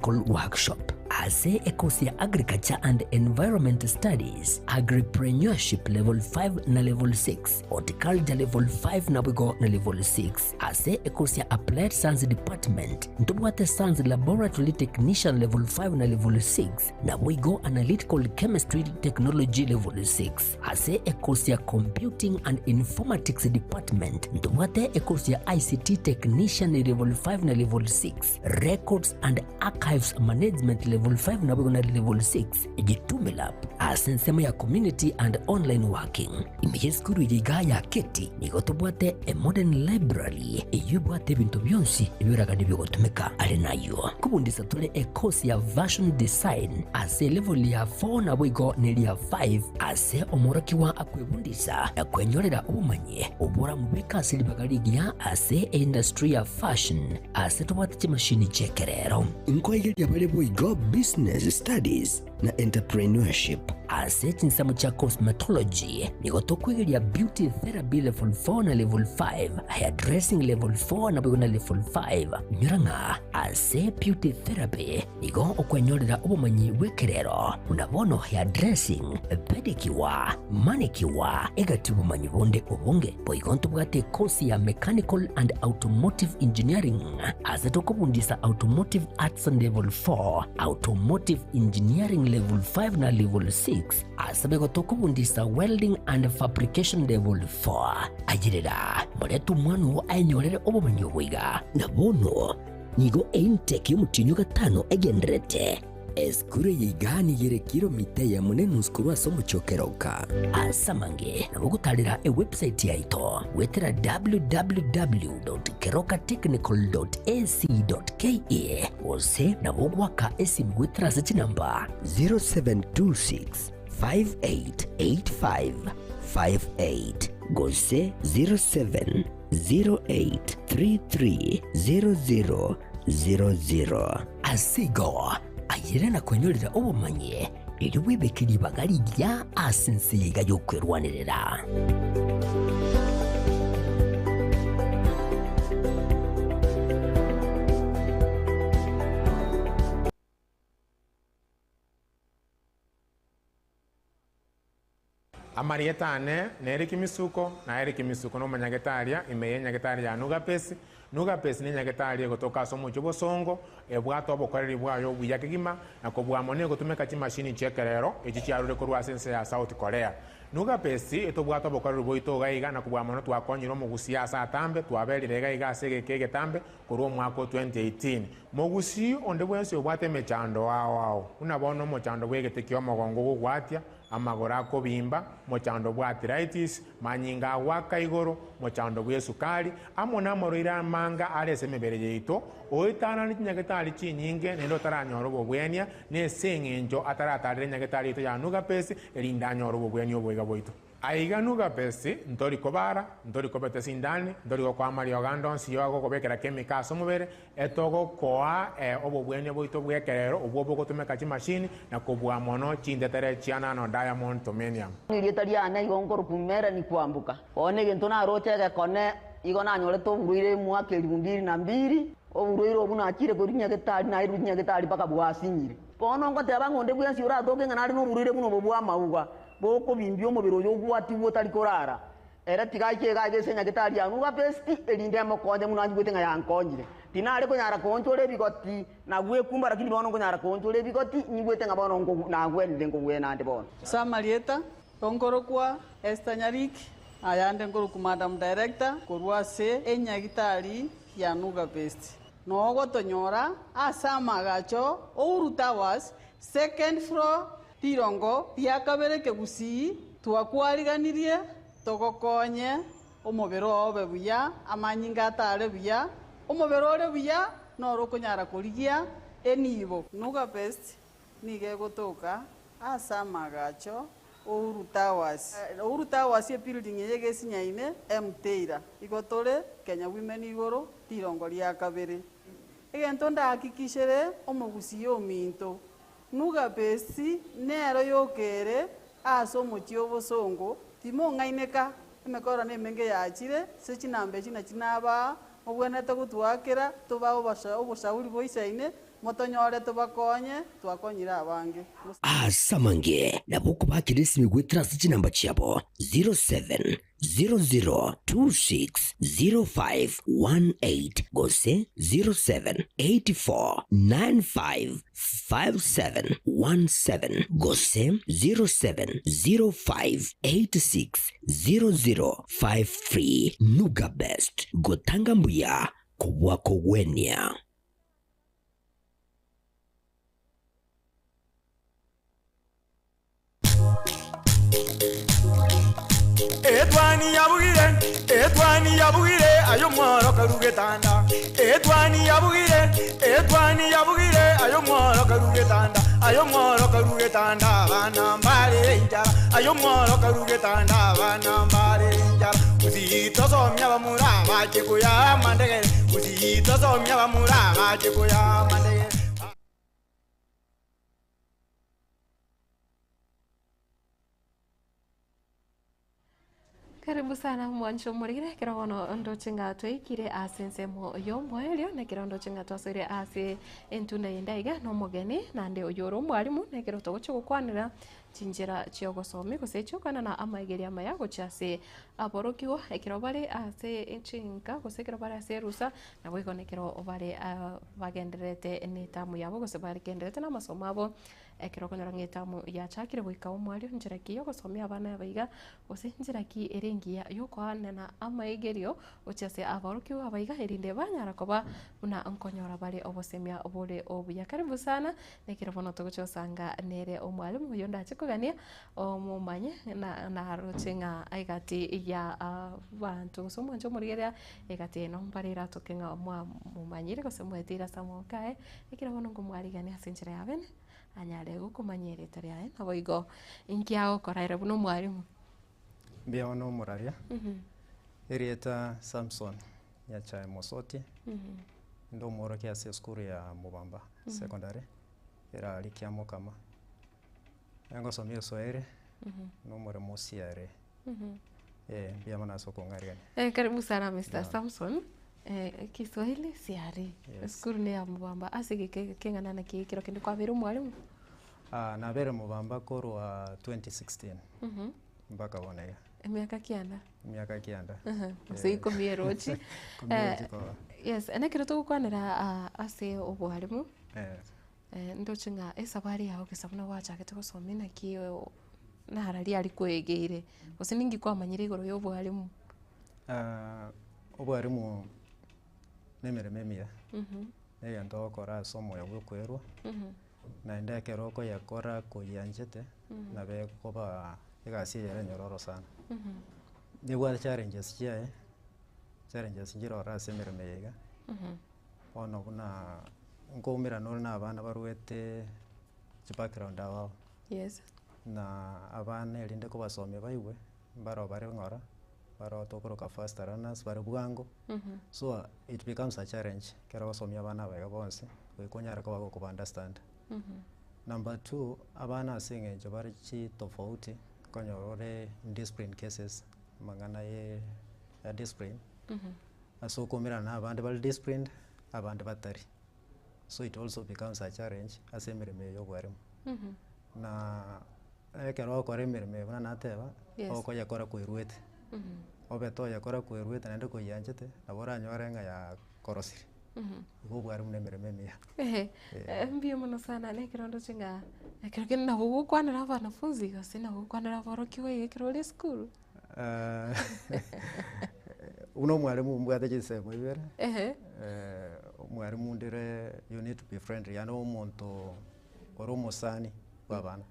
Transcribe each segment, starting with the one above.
practical workshop. Ase ekosi ya Agriculture and Environment Studies, Agripreneurship Level 5 na Level 6, Horticulture Level 5 naboigo na Level 6. Ase ekosi ya Applied Science Department, ntobwate Science Laboratory Technician Level 5 na Level 6, naboigo Analytical Chemistry Technology Level 6. Ase ekosi ya Computing and Informatics Department, ntobwate ekosi ya ICT Technician Level 5 na Level 6, Records and Archives Management Level 5 naboigo na Level 6, Jitume Lab ase ensemo ya Community and Online Working. Ime y'esukuru eye igaa ya Keti nigo tobwate a modern library eyio ebwate ebinto bionsi ebioragani biogotumeka. Are nayio kobundisa tore ecourse ya Fashion Design ase elevel ya 4 naboigo neria 5 ase omworokigwa akwebundisa na kwenyorera obomanyi oboramobeke ase ribaga rigiya ase eindustry ya fashion ase tobwate chimashini chi'ekerero. Nkoigeria bare boigo Business Studies na Entrepreneurship. Ase chinsemo chia Cosmetology, nigo tokwegeria Beauty Therapy Level 4 na Level 5, Hairdressing Level 4 naboigo na Level 5. Inyora ng'a ase Beauty Therapy nigo okwenyorera obomanyi bw'ekerero buna bono hairdressing, pedicure, manicure, egati obomanyi bonde obonge. Boigo ntobwate ekosi ya Mechanical and Automotive Engineering ase tokobundisa Automotive Arts Level 4, Automotive Engineering Level 5 na Level 6, ase boigo tokobundisa Welding and Fabrication Level 4. Ayerera, morete omwana oo aenyorere obomanyi obo iga. Na bono nigo eintake y'omotienyi o gatano egendererete. Esukuru eye igaa nigo ere kilomita eyemo na enusu korwa ase omochie o Keroka. Ase amange nabo ogotarera ewebsite yaito goetera www.kerokatechnical.ac.ke gose nabo ogoaka esimi goetera ase chinamba 0726 588558 gose 0708330000. Ase igo, ayere na kwenyorera obomanyi, erio bwebeke ribaga rigiya ase ense eye iga y'okwerwanerera. Amarieta ane nere Kimisuko, na ere Kimisuko nomonyagetaria ime y'enyagetari ya Nugapesi. Nugapesi nenyagetari egotoka ase omochie obosongo, ebwate obokoreri bwaye obuya kegima, na kobua mono egotumeka chimashini chi'ekerero echi chiarure korwa ase ense ya South Korea. Nugapesi etobwate obokoreri bwaito iga iga na kobua mono twakonyire omogusii ase atambe, twaberire iga iga ase egeka egetambe korwa omwaka o 2018. Mogusii onde bwensi obwate emechando ao ao, buna bono omochando bw'egete ki'omogongo ogogwatia, amagoro akobimba, mochando bw'arthritis, manyinga agoaka igoro, mochando bw'esukari, amo namarwaire amanga are ase emebere yaito, oetanane chinyagetari chinyinge naende otaranyora obobwenia, nese eng'encho ataratarera enyagetari yaito ya Nugapesi, erinde anyore obobwenia oboiga bwaito. Aiga Nugapesi, ntori kobara, ntori kobeta sindani, ntori gokoa amariogo ande onsi y'ogokobekera chemical ase omobere, Etogokoa obobwenia bwaito bw'ekerero obwo bogotumeka chimashini na kobua mono chintetere chia nano diamond tomenium. Erieta riane igo nkorokwa Melanie Kwamboka. Bono egento naroche egekone igo nanyorete oborwaire emwaka elifu mbili na mbili, oborwaire obwo nachire korwa nyagetari nairwe nyagetari mpaka bwasinyire. Bono ngoteba ng'a onde bwensi oratoke ng'a nare noborwaire buna obo bw'amauga, bokobimbia omobere oyo ogwatigwe otari korara, Ere tiga aike iga aiga ase nyagetari ya Nuga Besti, erinde emokonye buna anyigwete ng'a yankonyire. Tinare konyara koonchora ebigoti na gwekumba, lakini bono nkonyara koonchora ebigoti, nyigwete ng'a bono nagwenire nkogwena ande bono. Ase amarieta, nkorokwa Esther Nyariki, ayande nkorokwa Madam Director korwa ase enyagitari ya Nuga Best. Nogotonyora ase amagacho Uhuru Towers, second floor, Rirongo ria kabere kegusii twakwariganirie togokonye omobere oo obe buya, amanyinga atare buya, omobere ore buya noro okonyara korigia enibo. Nuga Best nigo egotoka ase amagacho Uhuru Towers. Uhuru Towers ebuilding eye egesinyaine Mteira. Igo tore Kenya Women igoro rirongo ria kabere. Egento ndahakikishere omogusii ominto Nugabesi nero yoka ere ase omochie obosongo, timong'aineka, emekoro nemenge yachire, ase chinamba echi nachi nabaa, mobwenerete gotwakera, tobae oboshauri boisaine, Motonyore tobakonye, twakonyire abange. Ase amange nabo okobakera esimi goetera ase chinamba chiabo 0700260518 gose 0784955717 gose 0705860053. Nuga Best, gotanga mbuya kobua kogwenia. Etwani yabugire, etwani yabugire, aye omworo karu getanda. Etwani yabugire, etwani yabugire, aye omworo karu getanda. Aye omworo karu getanda, abana mbare enchara. Aye omworo karu getanda, abana mbare enchara. Gusii tosomia abamura bache koya amandegere, Gusii tosomia abamura bache koya amandegere. Karibu sana mwancho omorire ekero bono ndoche ng'a twaikire ase ensemo y'omoerio na ekero ndoche ng'a twasoire ase entunda eyende aiga na omogeni naende oyio ore omwalimu na ekero togochia gokwanera chinchera chiogosomia gose chiokoenana amaegerio amaya gochia ase aborokigwa ekero bare ase chinka gose ekero bare ase erusa naboigo na ekero bare bagendererete na etamu yabo gose bagendererete na amasomo abo. Ekero okonyora ng'a etamu yachakire goika omwario, nchera ki yogosomia abana aba iga, gose nchera ki ere engiya yokoanana amaegerio gochia ase aborokigwa aba iga erinde banyara koba buna nkonyora bare obosemia bore obuya. Karibu sana, nekero bono togochia gosanga nere omwalimu oyio ndache kogania omomanye na naroche ng'a egati ya abanto gose omwancho omorigereria egati eno mbare eratoke ng'a mwamomanyire gose mwaeteire ase amaboko aye. Ekero bono nkomwarigania ase enchera ya bene, anyare gokomanya erieta riaye, naboigo inki agokora ere buna omwalimu. Mbuya bono omoraria, erieta Samson Nyachae Mosoti, inde omworokia ase esukuru ya Mobamba Secondary, ere aria Kiamokama. Ngosomia Eswahili, na omoremo osiare. Eh, mbuya mono ase okong'arigania. Eh, karibu sana Mr. Samson. Eh, Kiswahili siari. Yes. Esukuru ne ya Mobamba ase egeka eke keng'ana naki ekero kende kwabeire omwalimu? Ah, nabeire Mobamba korwa 2016 mpaka bono iga. Emiaka kianda? Emiaka kianda. Gose Eh. ikomi erochi. Ikomi erochi koba. Yes, nekero togokwanera ah, ase obwalimu. Eh. Ndoche ng'a esabari yao gesa buna gwachagete gosoma naki nara riaria kwegeire, gose ninki kwamanyire igoro ya obwalimu? Obwalimu na emeremo emiya, na egento ogokora ase omoyo bwa okwerwa, naende ekero okoyekora koyianchete, nabo ekoba egasi eye ere enyororo sana. Nebwate challenges chiaye, challenges nchire ororo ase emeremo eye iga. Bono buna nkoumerana ore na abana barwete chibackground ao ao. Yes. Na abana erinde kobasomia baigwe, mbaro bare ng'ora, mbaro tokoroka faster learners bare bwango, so it becomes a challenge ekero ogosomia abana aba iga bonsi, goika onyare koba gokoba understand. Number two, abana ase eng'encho bare chitofauti, okonyora ore indiscipline cases, amang'ana ye ya discipline. Ase okoumerana na abande bare disciplined, abande batari. So it also becomes a challenge ase emeremo eye ya obwarimu. Na ekero ogokora emeremo eye buna nateba, Yes. okoyekora kweruete, obe toyekora kweruete naende koyianchete, nabo oranyore ng'a yakorosire. Igo obwarimu na emeremo emiya. Ehe, mbuya mono sana na ekero ndoche ng'a ekero kende nabo ogokwanera abanafunzi gose nabo ogokwanera aborokigwa iga ekero ore esukuru. Buna omwalimu mbwate chinsemo ibere, Ehe. omwalimu ndire you need to be friendly yaani omonto ore omosani bwa abana.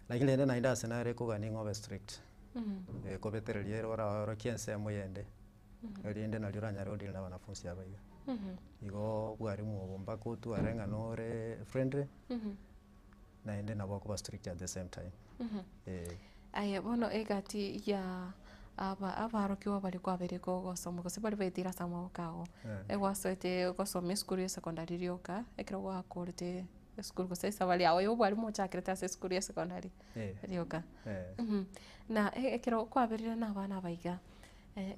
Lakini rende naende ase nare kogania ng'a obe strict, kobetereria ere oraorokie ensemo yende, erinde nario oranyare go deal na abanafunsi aba iga. Igo obwalimu obo mpaka otware ng'a nore friendly, naende nabo okoba strict at the same time, eh. Aye bono egati ya aba abarokigwa baria kwabeire kogosoma gose baria baetire ase amaboko ago, egwasoete gosoma esukuru ya secondary rioka, ekero gwakorete esukuru gose esabari yago ya obwarimu ochakerete ase esukuru ya secondary rioka. Na ekero kwaberire na abana aba iga,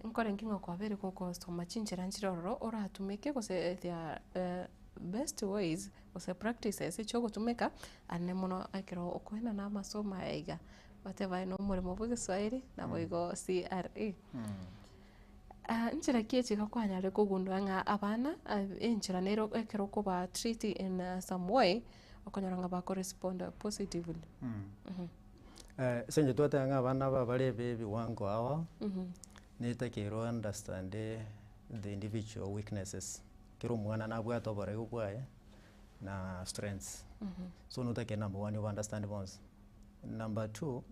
nkorenge ng'a kwabeire gokosoma chinchera nchire ororo oratumeke gose they are. best ways gose practices chiogotumeka ane mono ekero okoenana amasomo aya iga. Bateba aye na omoremo bwa egeswahili naboigo CRE. Nchera ki echi kwanyarire kogundua ng'a abana enchera nere ekero okoba treat in some way, okonyora ng'a bakorespond positively. Ase eng'encho twateba ng'a abana aba bare ebe ebiwango ao, netakeire o understand the individual weaknesses, kera omwana nabwate oboreu bwaye na strengths, so notakeire number one oba understand bonsi. Number two,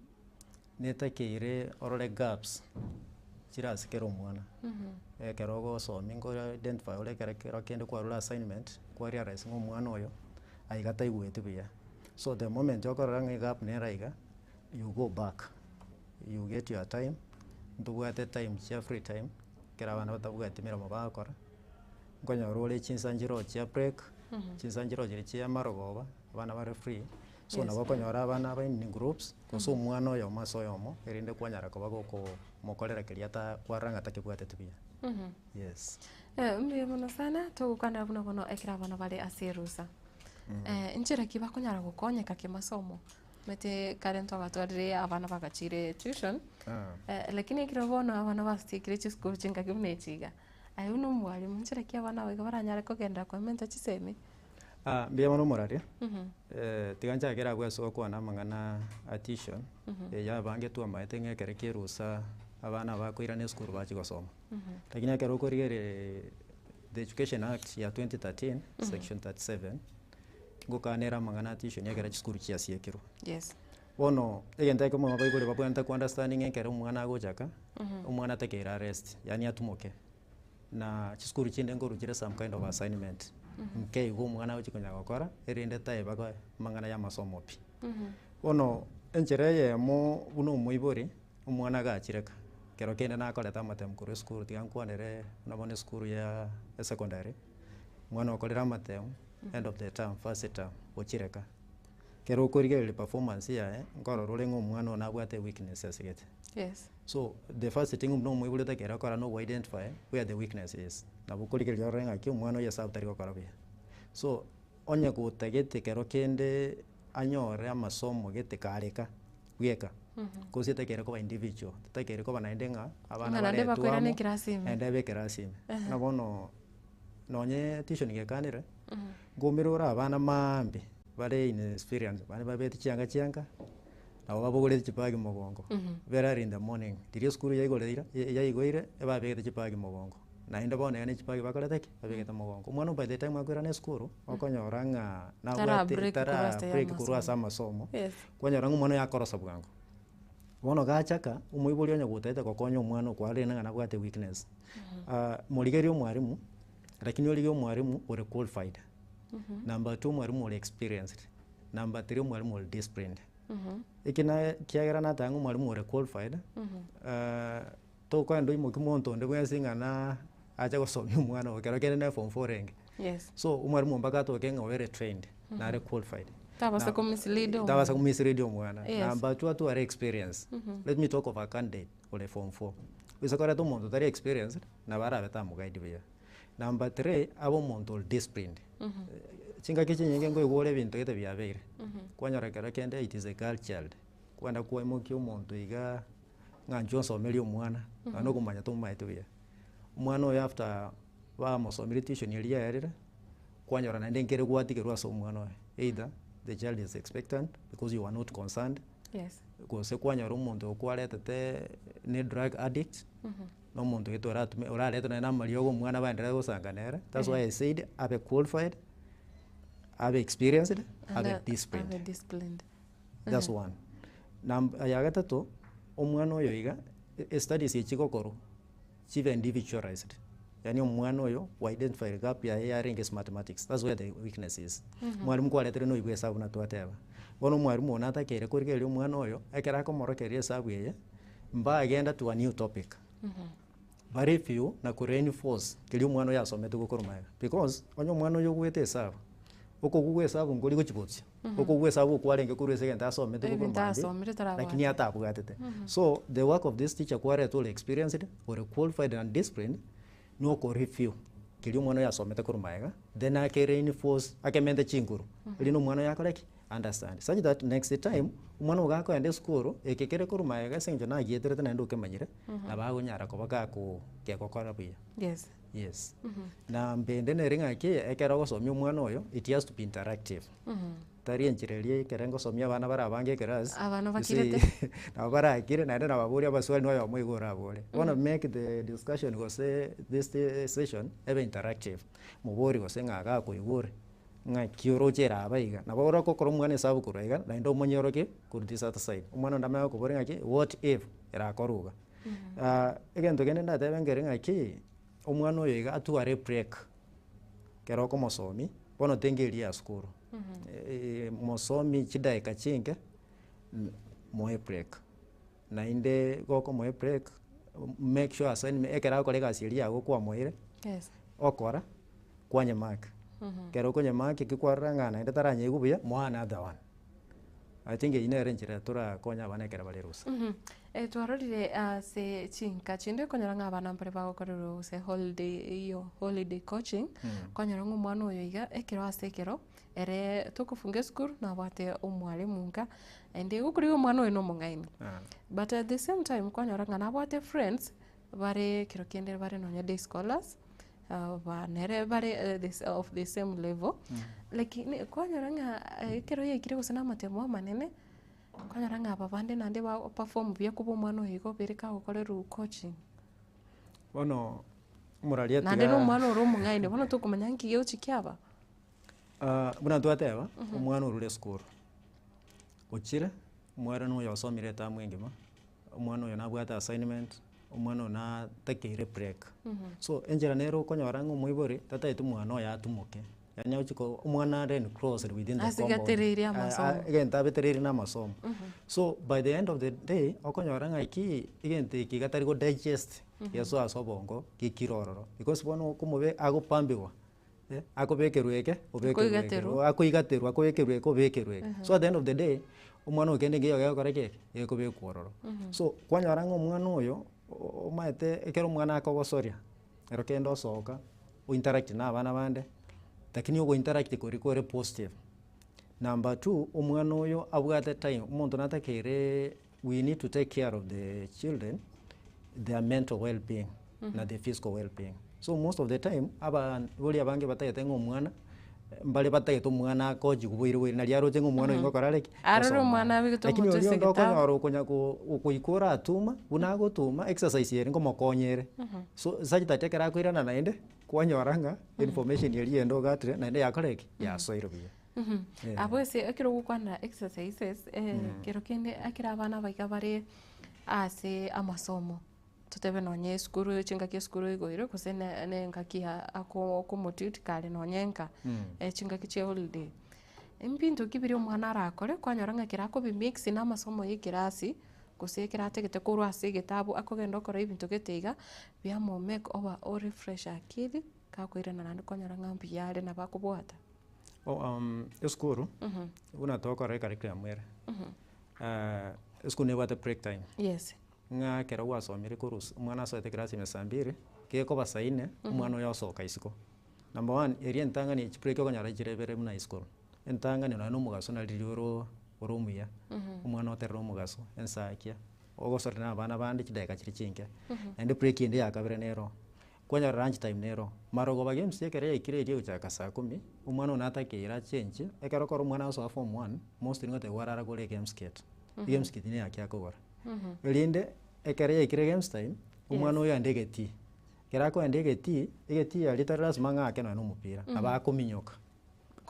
netakeire orore gaps chire ase kera omwana, ekero ogosomia nko identify ore ekero kero kende kwarure assignment, kwa realize ng'a omwana oyo aiga taigweti buya. So the moment okorora ng'a egap nere iga, you go back, you get your time, ntobwate time chia free time, ekero abana batabwati emeremo bagokora, nkonyora ore chinsa nchire oo chia break, chinsa nchire oo chiria chia amarogoba, abana bare free, so nabo okonyora abana aba in groups, gose omwana oyomo ase oyomo, erinde kwanyara koba gokomokorera keria ata kwarora ng'a takebwateti buya, yes. Mbuya mono sana, togokwanera buna bono ekero abana bare ase erusa. Nchera ki bakonyara gokonyeka kimasomo? Omanyete kare ntwabatwarire abana bagachire tuition, lakini ekero bono abana basiekire chisukuru chingaki buna echi iga, aye buna omwalimu nchera ki abana aba iga baranyare kogenda koementa chisemi? Mbuya mono omoraria, tiga nchakere abwo ase gokwana amang'ana a tuition, eye abange twamaete ng'a ekero kia erusa abana bakoirana esukuru bachia gosoma. Lakini ekero okorigereria the Education Act ya 2013 section 37, ngokanera amang'ana a tuition ekero chisukuru chiasiekirwe. Yes. Bono egento ekemo abaibori babwenerete ko understanding ekero omwana agochaka, omwana atakeire arest, yaani atumoke. Na chisukuru chinde nkorwa chire some kind of assignment, nke igo omwana agochi konya gokora, erinde taiba ko amang'ana ya amasomo pi. Bono enchera eyemo buna omoibori, omwana agachire ka, ekero kende nakorete amatemu korwa esukuru tiga nkwanere buna bono esukuru ya esecondary, omwana okorire amatemu, end of the term, first term, ochire ka. Ekero okorigereria performance yaye, nkorora ore ng'a omwana oyo nabwate eweakness ase gete. Yes. So, the first thing buna omoibori otakeire gokora na ogo identify where the weakness is. Nabo okorigereria orore ng'aki omwana oyo esabu tari gokora buya. So, onye gotagete kero kende anyore amasomo gete kareka bweka, gose etakeire koba individual, tetakeire koba naende ng'a abana Ng'a naende baretwe bakoirane amo, ekerasi ime. naende abe ekerasi ime. Buna bono nonye tuition gekanire, nkoumera ore abana maambia bare inexperienced, baria babete chianga chianga, nabo babogoreti chibagi mogongo, very early in the morning, riria esukuru yaigoreire yaigoire, ebabegete chibagi mogongo. Naende bono iga ne chibagi bakorete ki? Babegete mogongo. Omwana by the time akoirana esukuru, okonyora ng'a Tara nabwate break korwa tara ase break korwa ase amasomo. amasomo, Yes. kwanyora ng'a omwana oyo akorosa bwango. Bono gachaka, omoibori onye gotagete gokonya omwana okwarire ng'a nabwate weakness, morigerie omwalimu, lakini origie omwalimu ore qualified. Number two, omwalimu ore experienced. Number three, omwalimu ore disciplined. Eki naye ekiagera nateba ng'a omwalimu ore qualified, tokoenda oimoki monto onde bwensi ng'a na ache gosomia omwana ogo ekero kende ne form four orenge. Yes. So omwalimu mpaka atoke ng'a oere trained, nare qualified. Tabasa Na- ko mislead omwana. Tabasa ko mislead omwana. Yes. Number two atware experience. Let me talk of a candidate ore form four. Gose koreta omonto otari experienced, nabo arabe tamoguide buya. Number three, abe omonto ore disciplined. Chingaki chinyinge nkoigwa ore ebinto gete biabeire, kwanyora ekero kende it is a girl child, kwenda kwaimokia omonto igaa ng'a inchuo nsomerie omwana, nonya na okomanya tomomaeti buya. Omwana oyo after bamosomirie tuition eria yaerire, kwanyora naende nkere gwatigerwa ase omwana oye, either the child is expectant because you are not concerned, Yes. gose kwanyora omonto oyo kwaretete ne drug addict, na omonto gete oratome oraretwe naende na amariogo omwana baenderere gosanga nere, that's why I said abe qualified, abe experienced, And abe disciplined. disciplined. Abe disciplined. That's one. Number ya gatato, omwana oyo iga, e studies echi chigokorwa, chibe individualized, yaani omwana oyo wa identify gap yaye yarenge ase mathematics, that's where the weakness is. Mwalimu kwaretire noigwa esabu buna twateba, bono omwalimu oyo natakeire korigereria omwana oyo, ekero akomorokereria esabu eye, mbagenda to a new topic, bareview na koreinforce keria omwana oyo asomete gokorwa magega, because onye omwana oyo ogwete esabu, okogwa esabu nkori gochi bochia, okogwa esabu okwarenge korwa ase egento asomete gokorwa Ebinto mambia, asomire tarabwate. lakini atabwatete. So the work of this teacher kwaretwa ore experienced, ore qualified and disciplined, na okoreview. Keria omwana oyo asomete korwa magega, then ake reinforce akemente chinguru, erinde omwana oyo akore ki? Understand. Such that next time, omwana ogo gakoenda esukuru, eke kere korwa magega ase eng'encho nagieterete naende okemanyire, nabo agonyara koba gakoo kegokora buya. Yes. Yes. Na mbende nere ng'aki, ekero ogosomia omwana oyo, it has to be interactive. Tari enchera eria ekere ngosomia abana bare abange ekerasi, Abana you see, bakirete. nabo barakire naende nababoria amaswali na oyomo iga orabore. Bono make the discussion gose this session ebe interactive, mobori gose ng'a iga akoigwa ore, ng'aki oroche ere aba iga. Nabo orokokora omwana esabu korwa iga, naende omonyorokie korwa this other side. Omwana onde amanye gokoboria ng'aki, what if erakorwe iga. Egento kende ndatebe nkere ng'aki, omwana oyo iga atware ebreak, ekero okomosomia, bono tenga eria ya sukuru, mosomi chidaeka chinke, moe ebreak. Naende gokomoa ebreak, make sure assignment ekero agokora egasi eria yago kwamoeire, Yes. okora, kwanyemark. Ekero okonyemark ekio kwarora ng'a naende taranyeigwa buya, moe another one. I think eyio nere enchera torakonye abana ekero bare erusa. Twarorire ase chinka chinde okonyora ng'a abana mbare bagokorerwa gose holiday eyio holiday coaching, okonyora ng'a omwana oyo iga ekero ase ekero, ere tokofunga esukuru nabwate omwalimu nka, naende gokorigia omwana oyo na omong'aini. But at the same time okonyora ng'a nabwate friends, bare ekero kende bare nonye day scholars, ba nere bare of the same level, lakini kwanyora ng'a ekero yaikire gose na amatemo amanene, kwanyora ng'a aba bande naende bago perform buya koba omwana oyo igo obere kagokorerwa coaching. Bono omoraria Naende na tiga omwana ore omong'aini bono tokomanya nki gegochi kiaba. Buna twateba, omwana orure esukuru, ochire, omwana oyo osomire etamu engima, omwana oyo nabwate assignment, omwana oyo natakeire break. So enchera nere okonyora ng'a omoibori tatageti omwana oye atumoke, yaani agochi ko omwana are enclosed within the compound. Asigatereirie amasomo. Egento abetereirie na amasomo. So by the end of the day, okonyora ng'aki egento eke iga tari go digest gesoe ase obongo gekire ororo, because bono okomobe agopambigwa. Akobekerwa eke, obekerwe eke, Akoigaterwa. akoigaterwa akobekerwa eke obekerwe eke. So at the end of the day, omwana oyo kende nkeiyo gegokora ki? Gekobekwa ororo. So, kwanyora ng'a omwana oyo, omaete ekero omwana akogosoria, ero kende osoka, o interact na abana bande, lakini ogo interact koria kore positive. Number two, omwana oyo abwate time, omonto natakeire we need to take care of the children, their mental well being na the physical well being. So most of the time, abaibori abange batagete ng'a omwana, mbare batagete omwana akochigwa boire boire nari aroche ng'a omwana oyo ngokora are ki? Arore Gosoma omwana are. abegete Lakini omotwe oria ase onde egetabu. okonyora okonya ko okoika oratuma, buna agotuma, exercise ere ngomokonya ere. So such that ekero akoirana naende, kwanyora ng'a information eria ende ogatire naende yakora ki? Yasoire buya. Abwo ase ekero ogokwana exercises, ekero kende ekero abana abaiga bare ase amasomo, totebe nonye esukuru chingaki esukuru eigoirwe gose ne ne engaki ya ako okomotreat kare nonye nka, chingaki chia holiday, mbinto ki biria omwana arakore kwanyora ng'a ekero akobimix na amasomo ya ekerasi, gose ekero atagete korwa ase egetabu akogenda okora ebinto gete iga, biamomake oba orefresh akili, gakoirana naende kwanyora ng'a mbuya are nabo akobwata. Esukuru, buna togokora ecurriculum ere, esukuru nebwate break time. Yes. Ng'a ekero gwasomire korwa omwana asoete ekerasi ime saa mbiri, gekoba saa ine, omwana oyo osoka isiko. Number one, eria entang'ani chibreak okonyora chire ibere buna isukuru, entang'ani nonye na omogaso nari riria oro ore omuya, omwana oterere omogaso, ensakia, ogosore na abana bande chidakika chiria chinke. Naende break ende ya kabere nero, kwanyora lunch time nero, marogoba games ekero yaikire eria egochaka saa kumi, omwana oyo natakeire achenche, ekero okora omwana agosoa form one, mostly ngotebiwa arara kore egames kit, egames kit neyaki akogora. Erinde ekero yaikire games time, omwana oyo aende egetii, ekero akoenda egetii, egetii aria tari lasima ng'a ake nonye na omopira, nabo akominyoka,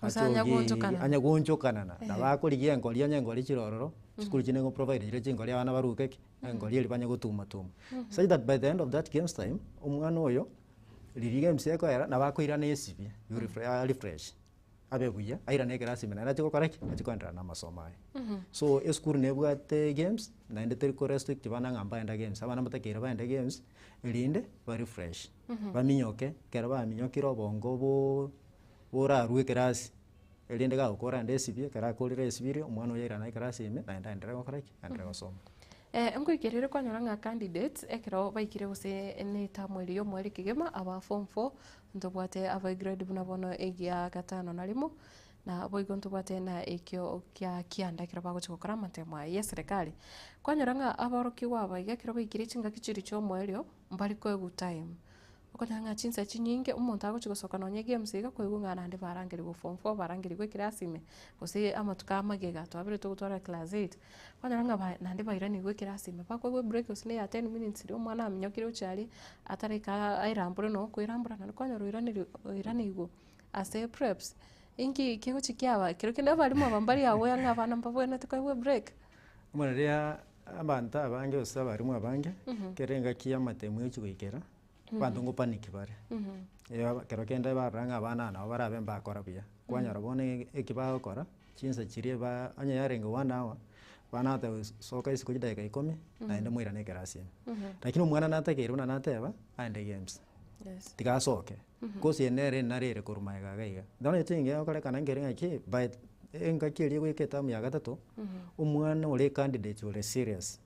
Gose anya achoge goonchokanana. anya goonchokanana, nabo akorigia engori onye engori chire ororo, chisukuru chinde nigo provide chire chingori abana baruke ki, engori eria banye gotuma tuma. Such that by the end of that games time, omwana oyo, riria games ekoera, nabo akoirana esibie, arefresh. Abe buya, airane ekerasi ime naende achie gokora ki? Achie koenderea na amasomo aye. So esukuru nebwate games, naende teri ko restrict bana ng'a mbaenda games, abana mbatakeire baende games, erinde ba refresh, baminyoke, ekero baminyokire obongo boo borarwe ekerasi, erinde gagokora naende esibie, ekero akorire esibie omwana oyo airane ekerasi ime, naende aenderere gokora ki? Aenderere gosoma. Nkoikerere kwanyora ng'a candidates ekero baikire gose na etamu eria ya omweri kegima aba form four, ntobwate aba egrade buna bono egia gatano na rimo, na boigo ntobwate na ekio kia kianda ekero bagochia gokora amatemo aya ya eserekari. Kwanyora ng'a aborokigwa aba iga ekero baikire chingaki chiria chia omoerio, mbari koegwa time. Okonyora ng'a chinsa chinyinge omonto agochia gosoka nonye egames iga koigwa ng'a naende barangerigwe form four, barangerigwe eclass ime, gose amatuko amagega twabire togotwara class eight, okonyora ng'a ba naende bairanigwe eclass ime, bakoegwa ebreak gose na eya ten minutes riria omwana aminyokire gochia aria, atareka aerambure na okoerambura naende kwanyora oiraneri oiranigwe ase preps. Inki kegochia kiaba kero kende abalimu aba mbari aware ng'a abana mbabwenerete koegwa ebreak. Bono riria abanto abange gose abalimu abange, kera engaki ya amatemu egochia goikera, abanto ngopanic bare, ekero kende barora ng'a abana aba nabo barabe mbakora buya, kwanyora bono eki bagokora, chinsa chiria ba onye yarenge one hour, abana bagoteba soka isiko chidakika ikomi, naende moirane ekerasi ime. Lakini omwana natakeire buna nateba, aende games, tiga asoke, course eye nere enare ere korwa magega iga iga. Bono echingi egokorekana nkere ng'aki, by engaki eria egoika etamu ya gatato, omwana ore ecandidate ore serious,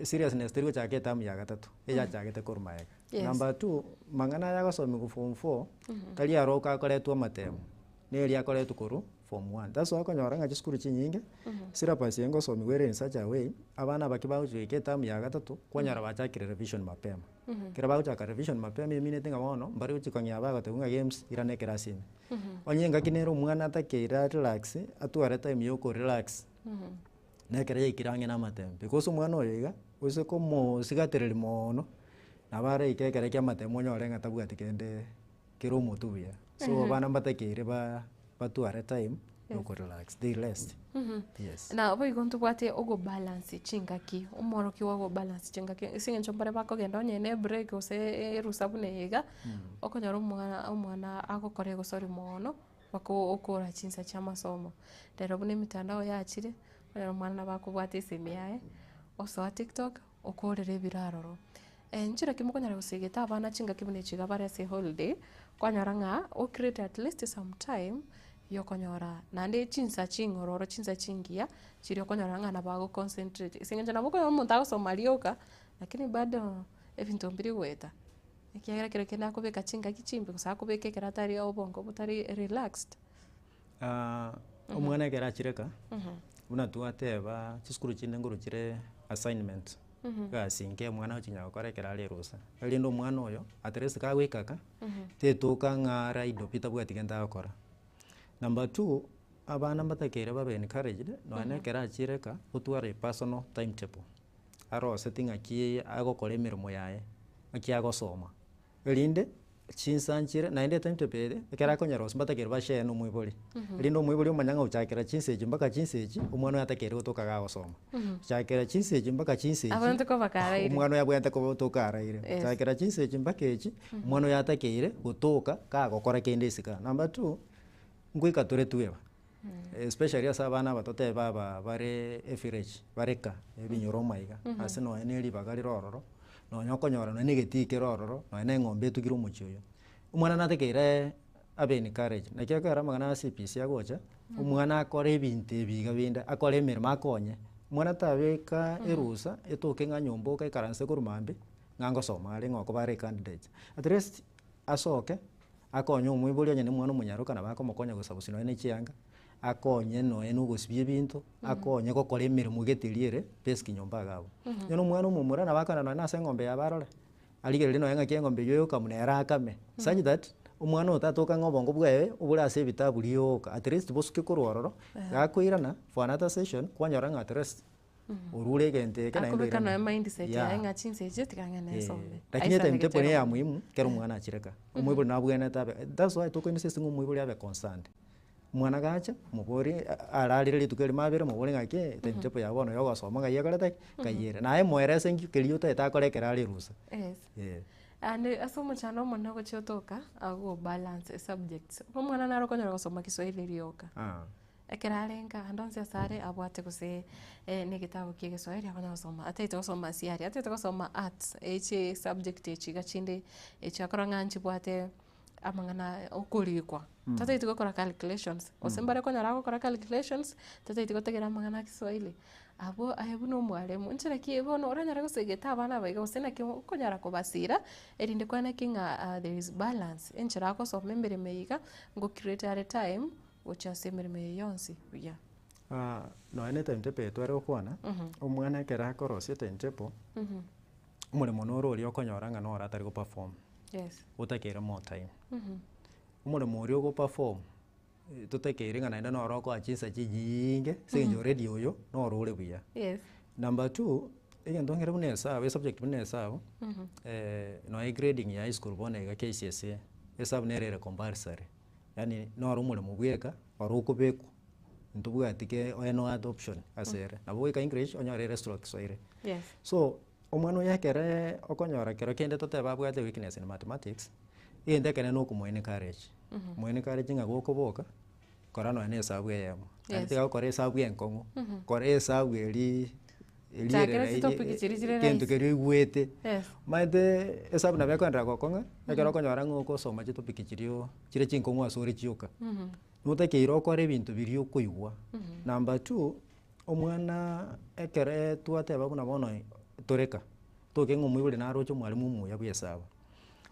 Seriousness teri gochaka etamu ya gatato, eyachagete korwa magega. Yes. Number two, mang'ana aya agosomiwa form four, tari aroka akoretwa amatemo, neri akoretwa korwa form one. That's why okonyora ng'a chisukuru chinyinge, syllabus eye ngosomiwa ere in such a way, abana abake bagochi goika etamu ya gatato, kwanyora bachakire revision mapema. Ekero bagochaka revision mapema emineti ng'a bono, mbari gochi kong'ea bagotebiwa ng'a games irana ekerasi ime. Onye engaki nere omwana atakeire arelax, atware time ya okorelax. Na ekero yaikire ang'e namatemo, because omwana oyo iga, gose komosigatereria moono, nabo araike ekero kia amatemo onyore ng'a tabwati kende kere omotwe buya. So abana mbatakeire ba batware time ya okorelax, they rest, yes. Na boigo ntobwate ogobalance chingaki, omworokigwa ogobalance chingaki ase eng'encho mbare bakogenda onye na ebreak gose erusa buna eye iga, okonyora omwana omwana agokora egosori moono. Mpaka okora chinsa chia amasomo. Rero buna emitandao yachire, ekero omwana nabo akobwata esimi yaye, osoa tiktok, okorera ebiro aroro. Nchera ki mokonyara gosegeta abana chingaki buna echi iga bare ase eholiday, kwanyora ng'a o create at least some time ya okonyora naende chinsa ching'ororo chinsa chingiya, chiria okonyora ng'a nabo ago concentrate ase eng'encho nabo okonyora omonto agosoma rioka, lakini bado ebinto mbiri goeta. Ekiagera kero kende akobeka chingaki chimbe gose akobeka ekero atari obongo botari relaxed. Omwana ekero achire ka, buna twateba chisukuru chinde nkorwa chire assignment, egasi nke omwana agochinya gokora ekero are erusa. Erinde omwana oyo, at least kagoika ka, tetoka ng'a are idle pi tabwati gento agokora. Number two, abana mbatakeire babe encouraged, nonya na ekero achire ka, otware a personal timetable. Aroseti ng'aki agokora emeremo yaye, ng'aki agosoma, erinde chinsa nchire naende etimetable ere, ekero akonyerosia mbatakeire bashare na omoibori, erinde omoibori omanya ng'a gochakera chinsa echi mpaka chinsa echi, omwana oyo atakeire gotoka gagosoma. Gochakera chinsa echi mpaka chinsa echi, Abwenerete koba karaire. omwana oyo abwenerete koba otoka araire. Yes. Gochakera chinsa echi mpaka echi, omwana oyo atakeire gotoka kagokora kende isiko aa. Number two, ngoika tore tweba. Especially ase abana aba totebe aba bare evillage bare ka ebinyoro omaiga ase nonye na eribaga rire ororo, nonye okonyora nonye na egetii kere ororo, nonye na eng'ombe etugire omochie oywo. Omwana natakeire abe encouraged, naki ekero amang'ana a CBC agocha, omwana akore ebinto ebi iga binde, akore emeremo akonye. Omwana tabeka erusa etoke ng'a nyomba oka ekaranse korwa mambia, ng'a ngosoma are ng'a okoba are ecandidate. At least asoke. Akonye omoibori onye nomwana omonyaroka nabo akomokonya gosabusia nonya ne chianga, akonye nonya na ogosibia ebinto, akonye gokora emeremo gete eria ere basic nyomba iga abwo. Onye na omwana omomura nabo akogenda nonya na ase eng'ombe yabo arore, arigererie nonya ng'aki eng'ombe eywo egokamwa nere akame, such that omwana oyo tatoka ng'a obongo bwaye obore ase ebitabu rioka, at least bosuke korwa ororo, gakoirana for another session, kwanyora ng'a at least. Orure egento eke naende Akobeka oirane. nonya mindset Yeah. yaye ng'a chinsa echi tiga ng'ende Eh, nsome. Lakini Aisanegete etimetable ere ne ya mono. muhimu ekero omwana achire ka. Omoibori nabwenerete abe that's why toko insist ng'a omoibori abe concerned. Omwana gacha, moborie ararire rituko erimo abere moborie ng'aki timetable yago bono ya ogosoma ng'ai ekorete ki? Ng'ai ere. Naye moerese nki keria otagete akore ekero are erusa. Yes. Eh. Ande ase omochando omonene ogochia otoka, agobalance esubjects. Omwana naro okonyora gosoma kiswahili rioka. Ah. Ekero arenge ande onsi ase are abwate gose na egetabu kia egeswahili akonya gosoma, ataete gosoma siari, ataete gosoma arts, echi subject echi iga chinde echi akora ng'a nchibwate. amang'ana okorikwa, totageti gokora calculations, gose mbare konyora agokora calculations, totageti gotegerera amang'ana a kiswahili. Abwo aye buna omwalimu, nchera ki bono oranyare gosegeta abana aba iga gose naki okonyara kobasira, erinde kwane ki ng'a there is balance, enchera agosoma emeremo eye iga, ngo create are time, gochia ase emeremo eye yonsi buya. Nonya na etimetable eye tware gokwana, omwana ekero akorosia etimetable, omoremo noro oria okonyora ng'a noro atari goperform, Yes. otakeire more time. Omoremo oria ogoperform, totakeire ng'a naende noro okoa chinsa chinyiiinge, ase eng'encho already oyo, noro ore buya. Yes. Number two, egento nkere buna esabu, esubject buna esabu, nonya egrading ya high school bono iga KCSE, esabu nere ere compulsory, yaani noro omoremo bweka, oro okobekwa, ntobwati ke oe no other option ase ere. Nabo goika English onyore ere stroke Kiswahili. Yes. So, omwana oyo ekereee okonyora kero kende totebe abwate weakness in mathematics, egento ekenene na okomoa encourage, moe encourage ng'a gokoboka, kora nonya na esabu eyemo, naende Yes. tiga gokora esabu enkong'u, kora esabu eria eria Chakera ere chitopic chiria chire egento rahisi. keria oigwete, Yes. omanyete esabu nabo ekoenderera gokong'a, ekero okonyora ng'a okosoma chitopic chiria chire chinkong'u ase ore chioka. Notakeire okore ebinto biria okoigwa. Number two, omwana ekere twateba buna bono toreka, toke ng'a omoibori naroche omwalimu omuya bwa esabu.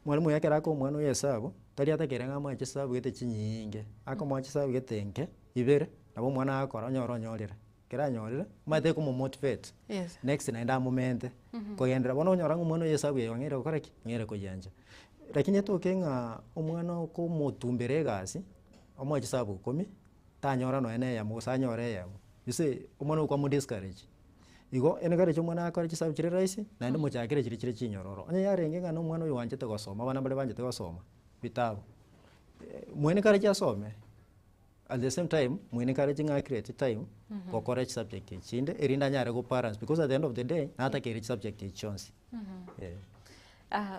Omwalimu oyo ekero akoa omwana oyo esabu, tari atakeire ng'a amoe chisabu gete chinyiinge, akomoa chisabu gete nke, ibere, nabo omwana agokora onyore onyorire. Ekero anyorire, omanyete ekomomotivate, Yes. next naende amomente, kogenderera bono onyora ng'a omwana oyo esabu eye ong'eire gokora ki? Ong'eire koyiancha. Lakini etoke ng'a omwana okomotumbera egasi, omoe chisabu ikomi, tanyora nonya na eyemo gose anyore eyemo, you see omwana oywo kwamodiscourage. Igo encourage omwana akore chisabu chire rahisi, naende mochakere chiria chire chinyororo. Onye yarenge ng'a na omwana oyo oanchete gosoma, abana mbare banchete gosoma, vitabu, moe encourage asome. At the same time, moe encourage ng'a acreate time, gokora chisubject echi chinde, erinde anyare go balance because at the end of the day, natakeire chisubject echi chionsi, eh.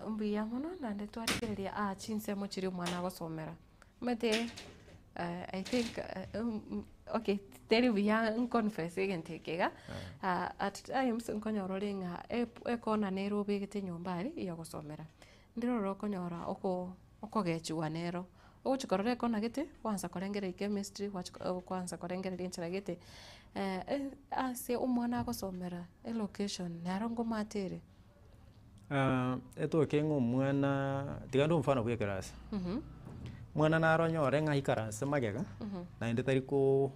Mbuya mono naende twarigereria aa chinsemo chiria omwana agosomera, omanyete I think okay teri buya nconfess egento eke iga, at times nkonyora ore ng'a ekona nere obegete nyomba aria ya ogosomera, ndire ororo okonyora oko okogechiwa nero, ogochia korora ekona gete, gwansa korengereria chemistry, gwachia kwansa korengereria enchera gete, ase omwana agosomera elocation nero ngomate ere. Etoke ng'a omwana, tiga ndue omfano bwa ekerasi, omwana naro onyore ng'a aikaranse magega, naende tari ko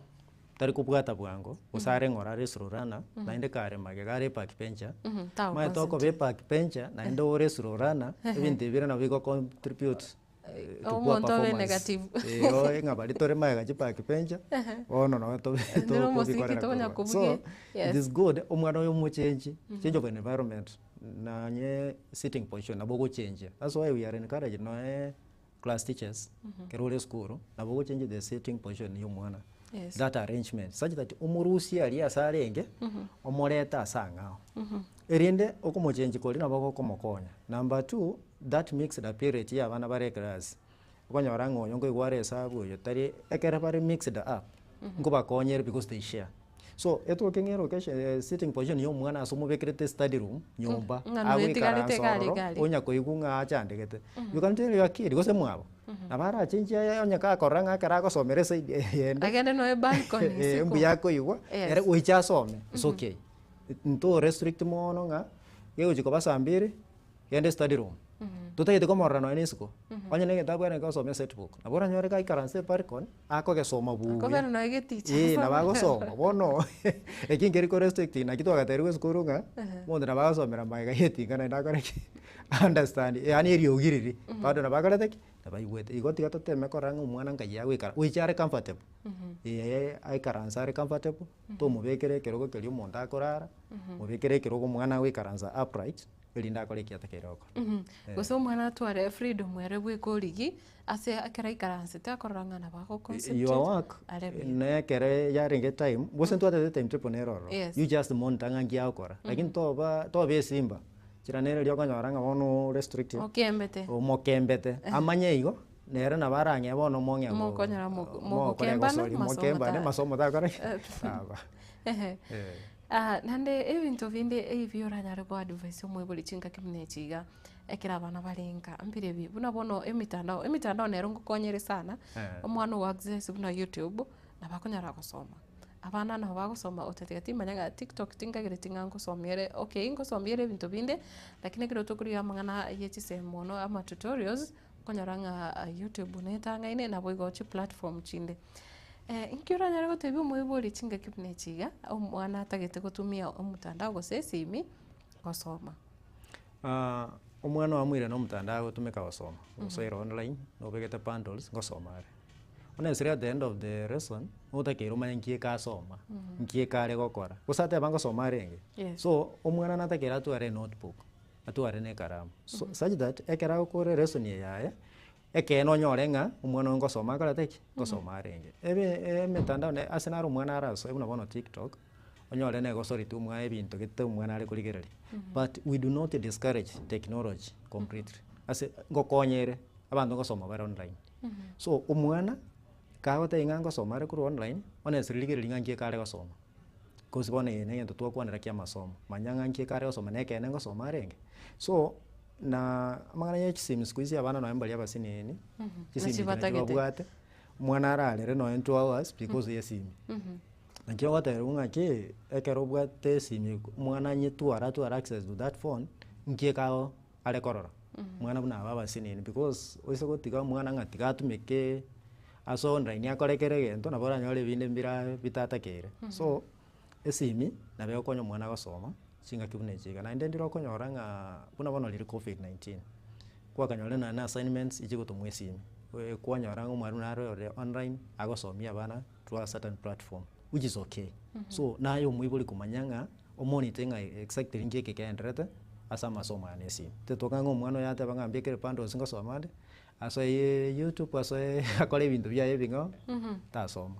tari kobwata bwango, gose are ng'ora are slow learner, naende kare magega are back bencher, omanyete okoba eback bencher naende ore slow learner, ebinto ebi bire nabo bigo contribute to poor Omonto obe performance. negative. Eh, oe ng'a baria tore magega chiback bencher, bono nabo tobe Naende na omosiki tokobikorera tokonya korwa. So, kobugia, it yes. is good omwana oyo omochengi, change of environment, nonye sitting position nabo ogochengia, that's why we are encouraged nonye class teachers, ekero ore esukuru, nabo ogochengia the sitting position ya omwana, Yes. that arrangement such that omorusie aria ase arenge, omorete ase ang'ao. Erinde okomochengi koria nabo gokomokonya. Number two, that mixed appearance ya abana bare eclass, okonyora ng'a oyo nkoigwa are esabu oyo tari, ekere bare mixed up, nkobakonyere because they share. So, etoke ng'a elocation sitting position ya omwana ase omobekerete study room, nyomba, Ng'a noetigarete agoikaransa iga ororo, iga aria. onya koigwa ng'a achandegete. You can tell your kid, gose mwabo, nabo arachengie aye onye gakorora ng'a ekero agosomera eside eyende, Agende noe balcony isiko. mbuya akoigwa, Yes. ere goicha asome, it's okay. Nto restrict mono ng'a, gegochia koba saa mbiri, genda estudy room. Totagete komorora nonye na isiko, onye na egento abwenerete gosoma eset book, nabo oranyore gaikaranse ebalcony, akogesoma buya. Akobera nonya egeticha Eeh, nabo asome. agosoma, bono eki nkeri ko restrict naki twagatebiwa esukuru ng'a, omonto nabo agosomera magega ya etinga naende akore ki? Aunderstand, yaani eriogi riria, bado nabo akorete ki? Nabo aigwete. Igo tiga toteme korora ng'a omwana nkai agoikara, goicha are comfortable, eeh aikaranse are comfortable, tomobekera ekerogo keria omonto akorara, mobekere ekerogo omwana agoikaransa upright, erinde akore eki atakeire gokora. Gose omwana atware freedom ere bweka origi, ase ekero aikaransete akorora ng'a nabo ago Your concentrate work, are buya. na ekere yarenge time, gose ntwatete timetable nere ororo, Yes. you just monitor ng'a nki agokora, lakini toba toba esimba, chira nere riria okonyora ng'a bono ore strict, Okembete. omokembete, amanye igo, nere nabo arang'ee bono omong'e Mokonyora mokore mogokembana, egosori, masomo mokembane ta- masomo takora ki? Taba. Ehe. Eh. Naende ebinto binde ebi oranyare goadvise omoibori chingaki buna echi iga. Ekero abana bare nka, mbirebi buna bono emitandao, emitandao nero ngokonyere sana, Eh. omwana ogo access buna youtube, nabo akonyara gosoma. Abana nabo bagosoma otatiga timanya ng'a tiktok tinkagereti ng'a ngosomia ere, okay ngosomia ere ebinto binde, lakini ekero tokorigia amang'ana ya chisemi mono ama tutorials, okonyora ng'a youtube netang'aine naboigo chiplatform chinde. Inki oranyare gotebia omoibori chingaki buna echi iga, omwana atagete gotumia omotandao gose esimi, gosoma? Omwana oamoire na omotandao agotumeka gosoma, osoire online, nobegete bundles, ngosoma are. Bono esere at the end of the lesson, notakeire omanye nki eke asoma, nki eke are gokora, gose ateba ngosoma arenge. Yes. So, omwana natakeire atware enotebook, atware na ekaramu, so such that ekero agokora elesson eye yaye, ekeene onyore ng'a omwana oyo ngosoma akorete ki? Ngosoma arenge. Ebe emetandao ne ase naro omwana arasoe buna bono tiktok, onyore negosoreti omwana ebinto gete omwana are korigereria. But we do not discourage technology completely, ase ngokonya ere, abanto ngosoma bare online. So omwana, kagotebia ng'a ngosoma are korwa online, honestly rigereria ng'a nki ekare gosoma, cause bono eye na egento twakwanera kia amasomo, manya ng'a nki ekare gosoma na ekeene ngosoma arenge. So, na amang'ana ya chisimi siku hizi abana nonye mbaria abasinini, chisimi Nachi echi nachi batagete. babwate, omwana ararere nonye 2 hours because ya esimi. Naki ogotebiwa ng'aki, ekero obwate esimi omwana anyetware atware access to that phone, nki ekago are korora, omwana buna aba abasinini because oise gotiga omwana ng'a tiga atumeke ase online akore kera egento nabo oranyore ebinde mbira bitatakeire. So, esimi nabo egokonya omwana gosoma chingaki buna echi iga. Naende ndire okonyora ng'a buna bono riria covid 19, kwakanyorire nonya na assignments echigotomwa esimi, kwanyora ng'a omwalimu nare ore online agosomia abana through a certain platform which is okay. So, naye omoibori komanya ng'a omonite ng'a exactly nki eke kegendererete ase amasomo aya na esimi. Tetoka ng'a omwana oyo ateba ng'a mbekere bundles ngosoma ande, asoe youtube asoe akore ebinto biaye ebing'ao, tasoma.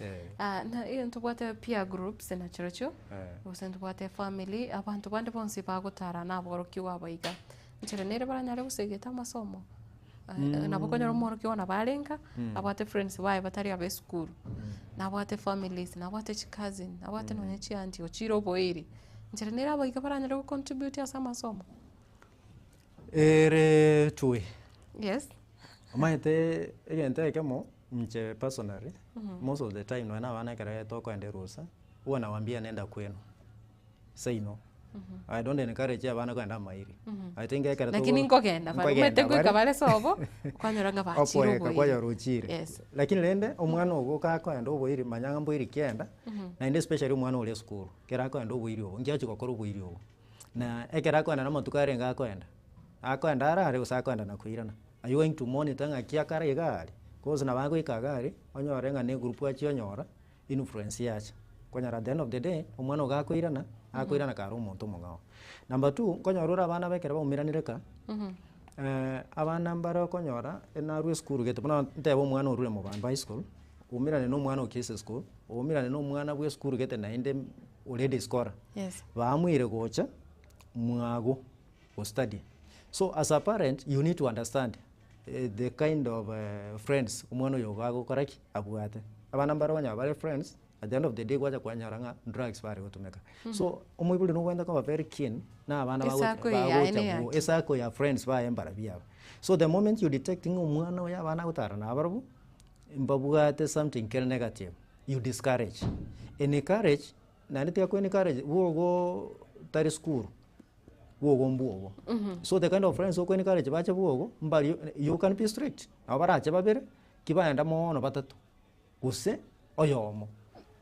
Eh. Na iyo ntobwate peer groups nachirochio, gose ntobwate family, abanto bande bonsi bagotara na aborokigwa aba iga. Enchera nere baranyare gosegeta amasomo, nabo okonyora omworokigwa nabo are nka, abwate friends baye batari aba esukuru, nabwate families, nabwate chicousin, nabwate nonye chiaunty ochire oboiri. Enchera nere aba iga baranyare gocontribute ase amasomo. Ere two. Yes. Omanyete egento ekemo, inche personally, most of the time nonye na abana ekero tokoenda erusa, huwa nawaambia nenda kwenu, say no. I don't encourage abana kogenda amairi. I think ekero Lakini nkogenda bare, omanyete nkogenda nkoika bare, bare sobo, kwanyora ng'a bachire okoeka oboiri. kwanyora ochire. Yes. Lakini rende, omwana ogo gakoenda oboiri manya ng'a mboiri kienda, naende especially omwana ore esukuru, ekero akoenda oboiri obo, nki achia gokora oboiri obo. Na ekero akoenda na amatuko arenge akoenda, akoenda arare gose akoenda na koirana, are you going to monitor ng'aki akare iga aria? Cause nabo agoika iga aria, onyore ng'a na egroup achia onyora, influence yacha, okonyora at the end of the day, omwana ogo gakoirana, akoirana kare omonto omong'ao. Number two, nkonyora ore abana ba ekero baumeranire ka, abana mbare okonyora, narwa esukuru gete, buna ntebe omwana orure mobamba high school, oumerane na omwana o kisii school, oumerane na omwana bwa esukuru gete naende already scholar, Yes. baamuire gocha mwago gostudy. So as a parent, you need to understand the kind of friends omwana oyo iga agokora ki? Abwate. Abana mbare okonyora bare friends, at the end of the day gwacha kwanyora ng'a drugs bare gotumeka. So, omoibori nobwenerete koba very keen na abana Esako eye yaye bagocha neyaki. bwo esako ya friends baye mbarabwo aba. So the moment you detect ng'a omwana oyo abana agotara nabarabwo, mbabwate something kere negative, you discourage. Encourage, naende tiga ko encourage bwogo tari sukuru, bwogo mbwogo. So the kind of friends oko encourage bache bwogo, mbari you can be strict, nabo barache babere, ki baenda moono batato, gose oyomo.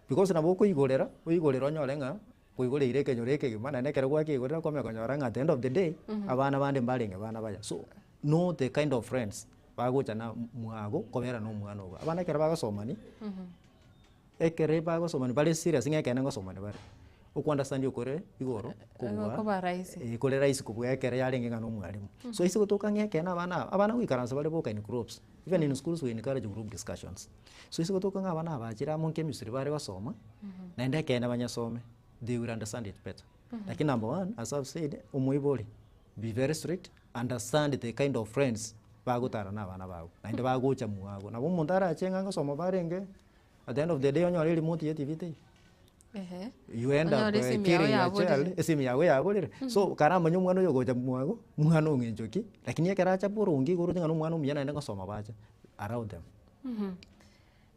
Because nabo okoigorera, oigorere onyore ng'a koigoreire ekenyoro ekegima naende ekero gwakeigorera kwamanya konyora ng'a at the end of the day, abana bande mbarenge abana baya. So, know the kind of friends bagocha na mwago kobera na omwana ogo. Abana ekero bagosomani, ekere bagosomani bare serious ng'a ekeene ngosomani bare, okounderstand okore igoro kobua Koba rahisi. eh, kore rahisi kobua ekere yarenge ng'a na omwalimu. So ase gotoka ng'a ekeene abana aba, abana goikaransa bare boka in groups, even in schools we encourage group discussions. So ase gotoka ng'a abana aba bachire amo chemistry bare gosoma, naende ekeene banyesome, they will understand it better. Lakini number one, as I've said, omoibori, be very strict, understand the kind of friends bagotara na abana bago, naende bagocha mwago. Nabo omonto arache ng'a ngosoma barenge, at the end of the day onyore eremote ya etv teiyo. Ehe. You end up Onyore eh, esimu yao killing your yaborire. child, esimu yago yaborire. So karamanye omwana oyo ogocha mwago, mwana ong'encho ki, lakini ekero acha boronge igo oroche ng'a na omwana omuya naende ngosoma bacha, allow them.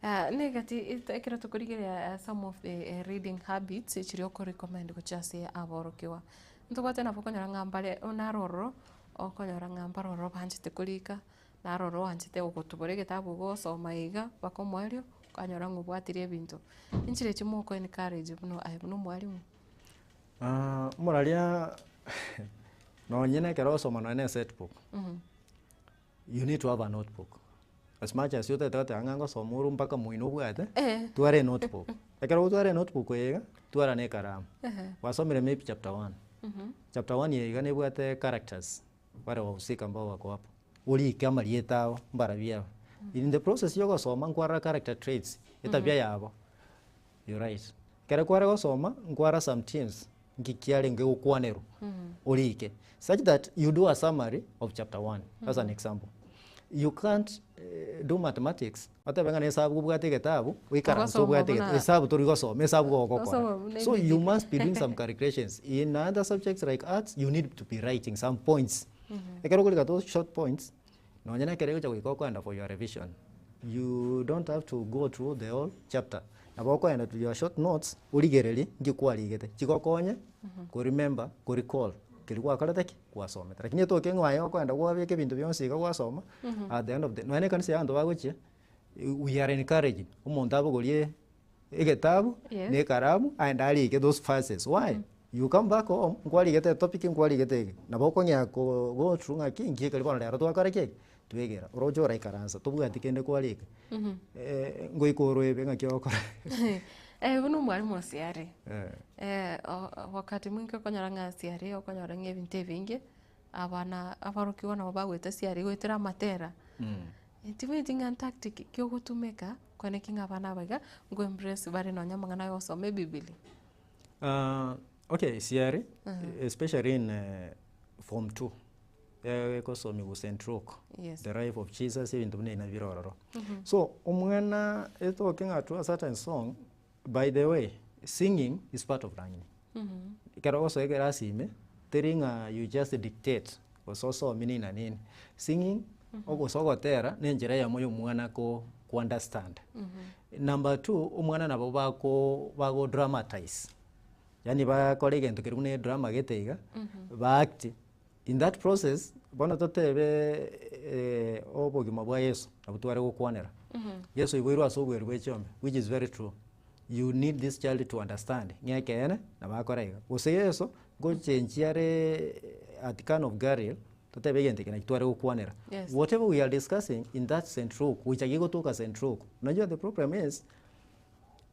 Ah, negati et- ekero tokorigereria some of the reading habits chiria okorecommend gochia ase aborokigwa, ntobwate nabo okonyora ng'a mbare naro ororo, okonyora ng'a mbare ororo banchete korika, naro ororo oanchete gotubora egetabu iga osoma iga mpaka omoerio, okanyora ng'a obwatire ebinto. Inchire echi moko encourage buna aye buna omwalimu? Omoraria nonye na ekero ogosoma nonye na eset book, you need to have a notebook. As much as otagete goteba ng'a ngosoma ore mpaka moino obwate, twara enotebook. Ekero ogotwara enotebook eye iga, twara na ekaramu. Gwasomire maybe chapter one, chapter one eye iga nebwate characters, bare wahusika ambao wako hapo, orike amarieta abo, mbarabwo aba. In the process ya ogosoma nkwarora character traits, etabia yabo, you write. Ekero kware gosoma, nkwara some themes, nki kiarenge gokwanerwa, orike. Such that you do a summary of chapter one, as an example. You can't do mathematics, otebe ng'a na esabu obwate egetabu, oikaranse Ogosoma obwate egetabu, buna- esabu tori gosoma, esabu Ogosoma gogokora. buna So you ebibiri. must be doing some calculations. In other subjects like arts, you need to be writing some points. Ekero okorika those short points, nonye na ekero egocha goika okoenda for your revision, you don't have to go through the whole chapter. Nabo okoenda to your short notes, origererie nki kwarigete, chigokonye koremember, korecall keria gwakorete ki? Gwasomete. Lakini etoke ng'a aye okoenda kwabeka ebinto bionsi iga gwasoma, at the end of the nonye na ekanisa ya abanto bagochia, we are encouraging omonto abogorie egetabu Yes. na ekaramu aende arike those verses. Why? You come back home, nkwarigete etopic nkwarigete eke, nabo okong'ea ko go through ng'aki nki ekeri bono rero twakora ki? Twegera. Oroche oraikaransa tobwati kende kwarika, ngoika oroebe ng'aki ogokora. Buna omwalimu osiare, wakati mwingi okonyora ng'a asiare okonyora ng'a ebinto ebinge, abana abarokigwa nabo bagoeta siare goetera amatera. Timanyeti ng'a tactic ki ogotumeka kwaneki ng'a abana aba iga, nko embrace bare nonye amang'ana ya gosoma ebibiri. Okay siare, especially in form two, egosomigwa St Luke, Yes. the life of Jesus ebinto buna ebi nabire ororo. So omwana etoke ng'a to a certain song, by the way, singing is part of learning. Ekero ogosoa ekerasi ime, teri ng'a you just dictate, gose osomie nini na nini. Singing, gose ogotera, na enchera eyemo ya omwana ko ko understand. Number two, omwana nabo bako bago dramatize, yaani bakore egento keria buna edrama gete iga, ba act, in that process, bono totebe obogima bwa Yeso, nabo tware gokwanera. Yeso oiboirwe ase oboeri bwa echiombe, which is very true. You need this child to understand ng'a ekeene nabo akora iga. Gose Yeso, ngochenchia are at Cana of Galilee, totebe egento eke naki tware gokwanera. Yes. Whatever we are discussing in that St. Luke, gocha gegotoka St. Luke, unajua the problem is,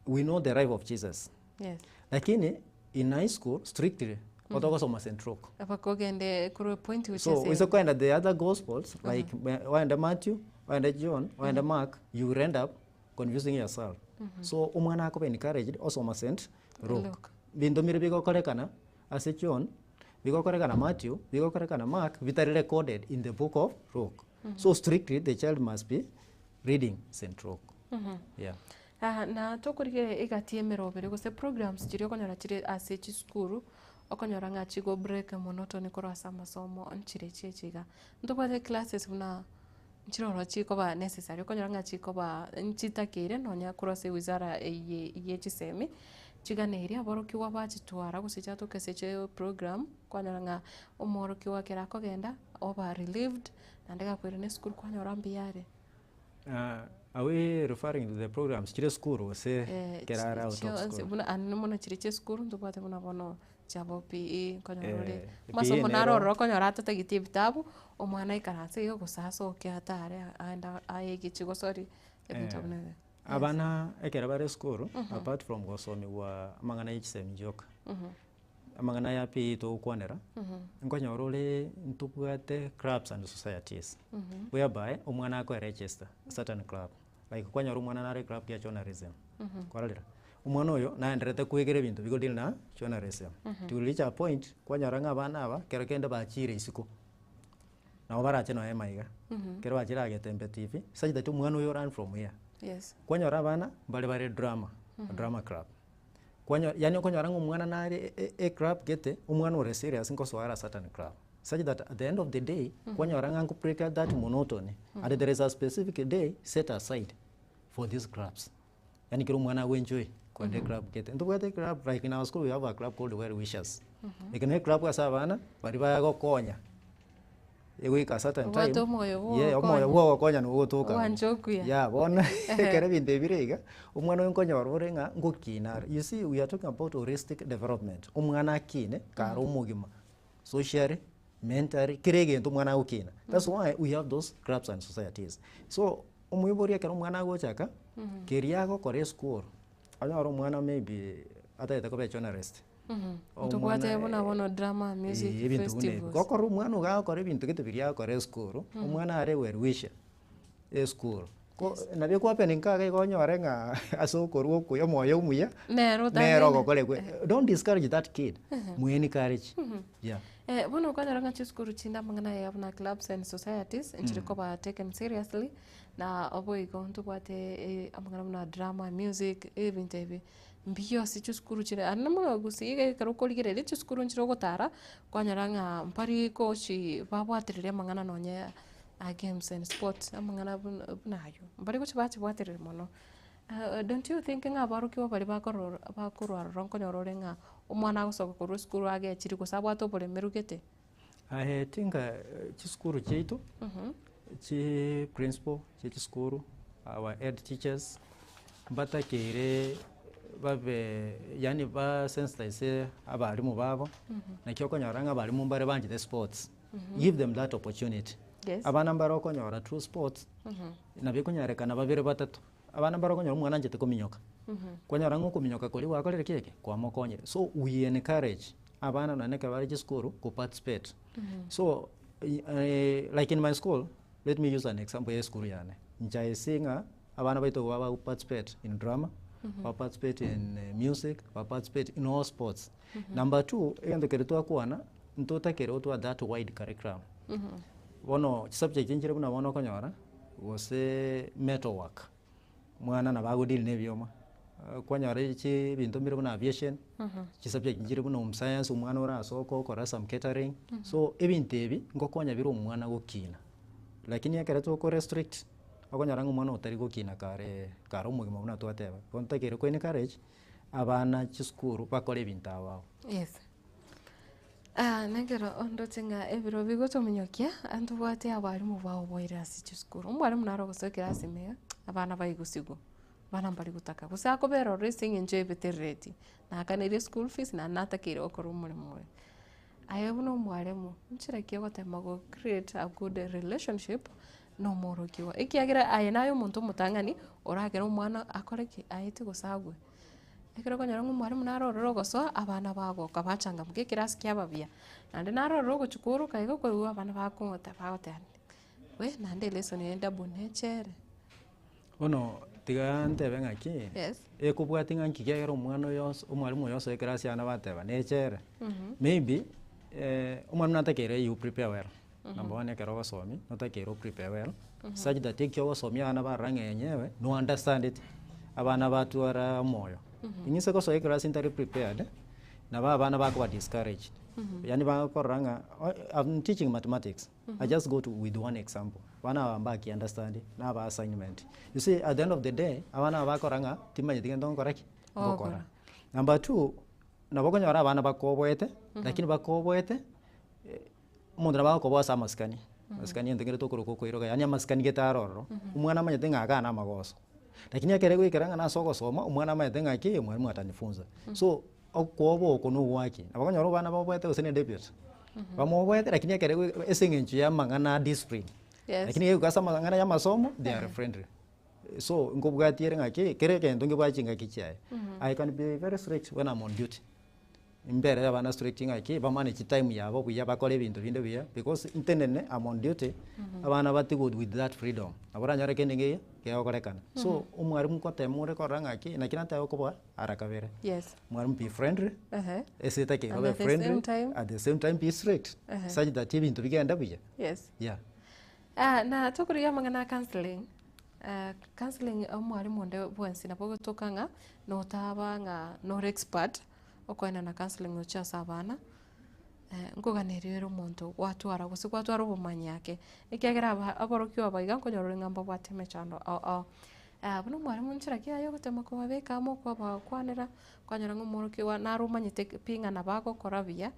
we know the life of Jesus. Yes. Lakini in high school strictly, otogosoma St. Luke. Mpaka ogende korwa point gochia So ase oise koenda the other gospels like waende Matthew, waende John, waende Mark, you will end up confusing yourself. So omwana akoba encouraged osoma St. Luke. Luke. Binto mbire bigokorekana ase John, bigokorekana Matthew, bigokorekana Mark, bitari recorded in the book of Luke. So strictly the child must be reading St. Luke. Yeah. Ah, na tokorigereria egati y'emeroberi gose programs chiria okonyora chire ase chisukuru, okonyora ng'a chigo break monotony korwa ase amasomo nchire echi echi iga. Ntobwate classes buna nchire ororo chikoba necessary okonyora ng'a chikoba nchitakeire nonya korwa ase wizara eye ye chisemi, chiganeiri aborokigwa bachitwara gose chiatoka ase chiprogram, kwanyora ng'a omworokigwa ekero akogenda oba relieved, naende gakoirana esukuru kwanyora mbuya are. Are we referring to the programs chire esukuru gose Eh, kera are out of chionsi school? buna ande mono chiria chia esukuru ntobwate buna bono chiabo PE nkonyora ore Eh, PE amasomo naro nero- ororo okonyora atatageti ebitabu, omwana aikaranse iga gose asoke atare aende aege chigosori ebinto Eh, buna ebio. Abana ekero bare esukuru, apart from gosomiwa amang'ana ya chisemi chioka, amang'ana ya PE togokwanera, nkonyora ore ntobwate clubs and societies, whereby omwana akoeregister certain club, like kwanyora omwana nare eclub ya journalism, kwarorire? Omwana oyo naenderete koegera ebinto bigodeal na journalism, to reach a point, kwanyora ng'a abana aba, kero kende bachire isiko, nabo barache nonye maiga, ekero bachire aa Getembe TV, such that omwana oyo learn from here. Yes. Kwanyora abana, mbare bare drama, drama club. Kwanyora yaani okonyora ng'a omwana nare e- eclub gete, omwana ore serious nkosoa are a certain club. Such that at the end of the day, kwanyora ng'a nkobreaka that monotony, and there is a specific day set aside for these clubs. Yaani kera omwana agoenjoy kogenda eclub gete. Ntobwate eclub like in our school we have a club called Well Wishers. Eke na eclub ase abana baria bagokonya, egoika a certain time, Obwate omoyo bwa yeah omoyo ogokonya. bwa ogokonya nigo ogotoka abwo. Ogwancha okuya. Yeah bono ekero ebinto ebi bire iga, omwana oyo nkonyora ore ng'a ngokina are. You see we are talking about holistic development, omwana akine kare omogima, socially, mentally, kera egento omwana agokina. That's why we have those clubs and societies. So, omoibori ekero omwana agochaka, keria agokora esukuru, onyore omwana maybe atagete koba ejournalist, Ntobwate omwana buna bono drama, music eh, ebinto buna ebi. festivals. Gokora omwana iga agokora ebinto gete biria agokora esukuru, omwana are well wisher esukuru. Ko nabo ekohappen nkaga igo onyore ng'a ase okorwa okuya omoyo omuya, Nere nere otang'aine. ogokora ekwe don't discourage that kid, mo encourage, yeah. Bono okonyora ng'a chisukuru chinde amang'ana aya buna clubs and societies nchiri koba taken seriously, na oboigo ntobwate amang'ana buna drama, music, ebinto ebi mbuya ase chisukuru chire aria mono gusii iga ekero okorigereria chisukuru nchire ogotara, kwanyora ng'a mpari gochi babwatereria amang'ana nonye games and sports amang'ana buna buna aywo, mbari gochi bachibwatereria mono. Don't you think ng'a abarokigwa baria bakorora bakorwa aroro nkonyora ore ng'a omwana agosoka korwa esukuru agechire gose abwate oboremeru gete? Aye tinga chisukuru chiaito, chi principal chia chisukuru, our head teachers, mbatakeire babe yaani ba sensitize abalimu babo, naki okonyora ng'a abalimu mbare banchete sports, give them that opportunity. Yes. Abana mbare okonyora through sports, nabo ekonyarekana babere batato, abana mbare okonyora omwana anchete kominyoka, kwanyora ng'a okominyoka koria gwakorire ki eke? Kwamokonyire. So we encourage abana nonye ekero bare chisukuru ko participate. So like in my school, let me use an example ya esukuru yane, inche I see ng'a abana baito igo bago participate in drama, ba participate in music, ba participate in all sports. Number two, egento keria twakwana, ntotakere gotwara that wide curriculum. Bono chisubject nchire buna bono okonyora, gose metal work, omwana nabo agodeal na ebioma, kwanyora chi ebinto mbire buna aviation, chisubject nchire buna home science omwana orasoke okora some catering, so ebinto ebi ngokonya bire omwana gokina. Lakini ekero toko restrict, okonyora ng'a omwana otari gokina kare kare omogima buna twateba. Bono ntakeire ko encourage, abana chisukuru bakore ebinto ao ao. Yes. Nekero ndoche ng'a ebiro bigotominyokia, ntobwate abalimu baoboire ase chisukuru. Omwalimu naro ogosoa ekerasi ime iga, abana baigusigwa, abana mbari gotaka, gose akobera ororo ase eng'encho ebeterereti, naakaneirie eschool fees naende natakeire gokora omoremo oyo. Aye buna omwalimu, nchera ki ogotema go create a good relationship na omworokigwa? Ekiagera aye naye omonto omotang'ani, oragere omwana akore ki? Aete gose agwe. Ekero okonyora ng'a omwalimu naro ororo ogosoa, abana bagoka bachangamka ekerasi kiaba buya. Naende naro ororo ogochia kooroka iga okoigwa abana bakong'ota bagoteba we naende elesson eye double nechere. Bono tiga ntebe ng'aki, Yes. ekobwatia ng'a nki kiagera omwana oyo onsi omwalimu oyo osoa ekerasi abana bateba nechere, maybe omwalimu natakeire you prepare well, number one ekero ogosomia notakeire o prepare well, such that ekio ogosomia abana barora ng'a enyewe no understandeti, abana batwara omoyo. Ing'ise gosoa ekerasi ntari prepared, nabo abana bakoba discouraged, yaani bakorora ng'a I'm teaching mathematics, I just go to with one example, abana aba mbaki understand, naba assignment. You see at the end of the day, abana aba bakora ng'a timanyeti gento ngokora ki? Ngokora. Number two, nabo okonyora abana bakoboete, lakini bakoboete, omonto nabo agokoboa ase amasikani, amasikani egento kere tokoroka okoiroka yaani amasikani gete aro ororo, omwana amanyete ng'a igaa na amagoso. Lakini ekere egoikera ng'a nase ogosoma, omwana amanyete ng'a ki, mwalimu atanifunza. So, okwoboa oko na ogwaki, nabo okonyora abana baoboete gose na edebut, bamoboete lakini ekere egoi ase eng'encho ya amang'ana a discipline, Yes. lakini egoika ase amang'ana ya amasomo, they are friendly. So, nkobwatia ere ng'aki, kera egento nkebwate chingaki chiaye. I can be very strict when I'm on duty. Mbere abana strict ng'aki, bamane chitime yabo buya bakore ebinto binde buya, because ntenene am on duty, abana batigwe with that freedom. Nabo oranyore kende nkeiyo, kegokorekana. So, omwarimu nkotema ore korora ng'aki, naki nateba okoboa ara kabere. Yes. Mwarimu be friendly, Ehe. ase etakeire And obe at the same friendly, time- at the same time be strict, Ehe. such that ebinto bigende buya. Yes. Yeah. Na tokorigia amang'ana a counselling. Counselling omwalimu onde bwensi nabo ogotoka ng'a notaba ng'a nore expert, okoenana counselling gochia ase abana, nkoganeria ere omonto gwatwara gose gwatwara obomanyi ake, ekiagera aba aborokigwa aba iga nkonyora ore ng'a mbabwate emechando ao ao. Buna omwalimu nchera ki aye ogotema kobabeka amo kwabakwanera, kwanyora ng'a omworokigwa naro omanyete pi ng'a nabo agokora buya,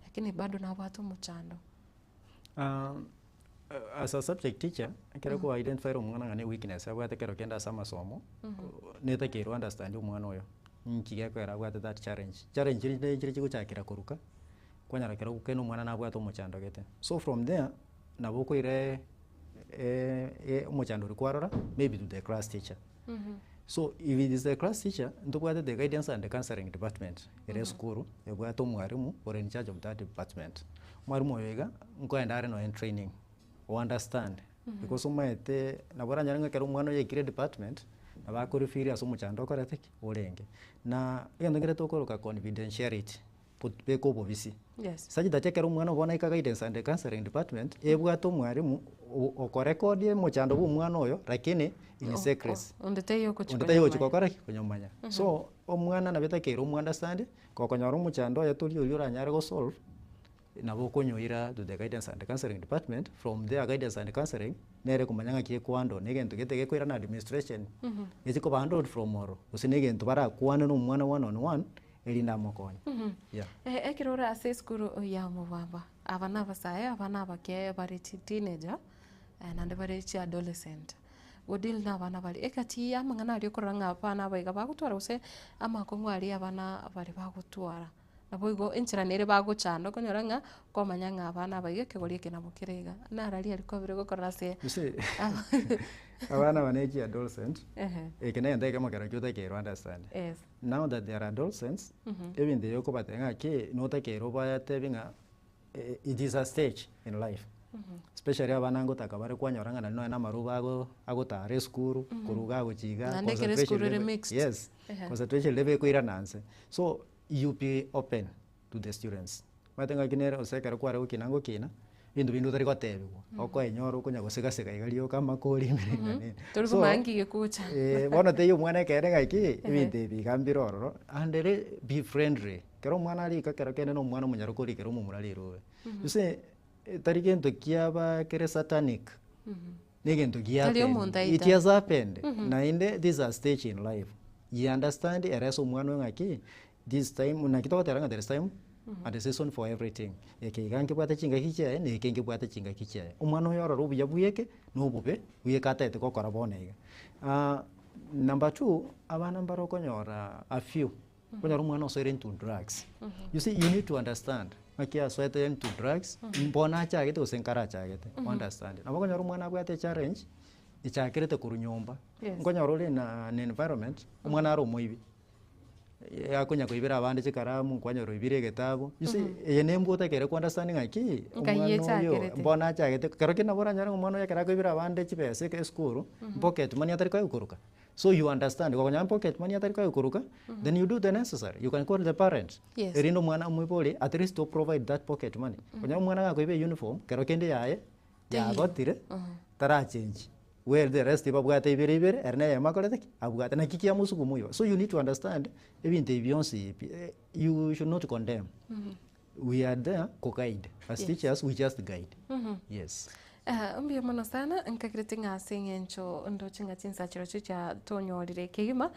lakini bado nabwate omochando. As a subject teacher, ekero kwa identify omwana ng'a ne weakness abwate ekero kende ase amasomo, netakeire o understand omwana oyo, nki gekogera abwate that challenge. Challenge rinde nchire chigochakera koruka, kwanyora kero kende omwana nabwate omochando gete. So from there, nabo okoira omochando oria kwarora, maybe to the class teacher. So if it is the class teacher, ntobwate the guidance and counselling department ere esukuru, ebwate omwalimu ore in charge of that department. Omwalimu oyo iga, nkoenda are nonya training, o understand, because omanyete nabo oranyore ng'a ekero omwana oyo aikire department, nabo akoreferi ase omochando okorete ki? Orenge. Na egento nkere tokoroka confidentiality, beka obobisi. Yes. Such that ekero omwana obo naika guidance and counselling department, ebwate omwalimu o- okorekodia omochando bwa omwana oyo lakini in secrecy. Onde taiyo ogochia Onde taiyo ogochia konyomanya. gokora ki? Konyomanya. So, omwana nabo etakeire omo understand, gokonyora omochando oye tori oria oranyare gosolve, nabo okonyoira to the guidance and counselling department, from there guidance and counselling, nere ekomanya ng'aki ekohandle, na egento gete gekoirana administration, gechi koba handled from ororo, gose na egento barakwane na omwana one on one, erinde amokonye. Yeah. Ekero ore ase esukuru ya omobamba, aba nabasae, aba nabake bare chi teenager, naende bare chi adolescent, godeal na abana baria, egati ya amang'ana aria okorora ng'a abana aba iga bagotwara gose amakong'u aria abana baria bagotwara, naboigo enchera nere bagochanda okonyora ng'a kwamanya ng'a abana aba iga ekegori eke nabo kere iga, nararia aria kwabire gokora ase You see, abana aba ne chi adolescent, Ehe. eke negento ekemo kerokio otakeire understand. Yes. Now that they are adolescents, ebinto ebi okobatebia ng'a ki, notakeire obatebi ng'a it is a stage in life. Especially abana ngotaka bare kwanyora ng'a nari nonye na amaruba ago agotara esukuru, korwa iga agochia iga, Naende ekero esukuru ere level mixed. yes, Ehe. concentration level ekoirana nse. So, you be open to the students. Omanyete ng'aki nere gose ekero kware gokina ngokina, ebinto binde otari gotebiwa, okoenyora okonya gosegasega iga rioka amakori ime na nini. Tori So, komanya nki gegocha. bono teiyo omwana ekeene ng'aki, ebinto ebi iga mbire ororo, and ere be friendly, ekero omwana arika ekero kende na omwana omonyaroka orikere omomura rirobe. You see, tari gento kiaba kere satanic, na egento gia Tari happen, omonto it aita. has happened, naende this is a stage in life, you understand eresa omwana oyo ng'aki, this time naki togoteba ng'a there is time and a season for everything, eke iga nkebwate chingaki chiaye na eke nkebwate chingaki chiaye. Omwana oyo orore obuya bweke na obobe bweke atagete gokora bono iga. Number two, abana mbare okonyora a few, okonyora omwana osoire into drugs, you see you need to understand ng'aki asoete into drugs, mbono achagete gose nkarachagete, understand. Nabo okonyora omwana abwate echallenge, echakerete korwa nyomba, Yes. nkonyora ore na an environment, omwana are omoibi, akonya koibera abande chikaramu, nkwanyora oibire egetabu, you see eye na embwa otakeire ko understand ng'aki, Nkai omwana oyo echakerete. mbono achagete, kero kende nabo oranyore ng'a omwana oyo ekero akoibera abande chibesa eke esukuru, pocket money atari koegwa koruka, so you understand gokonyora pocket money atari koegwa koruka, then you do the necessary, you can call the parent, Yes. erinde omwana omoibori at least to provide that pocket money. Okonyora omwana gakoiba euniform, kero kende yaye, Teiyo. yagotire, tarachengi, where the rest babwate ibere ibere, ere neyemo akorete ki? Abwate. Naki kiamosukuma oyo. So you need to understand, ebinto ebi bionsi pi, you should not condemn. We are there ko guide, as Yes. teachers we just guide. Yes. Mbuya mono sana, nkagerete ng'a ase eng'encho ndoche ng'a chinsachero chiria chiatonyorire kegima,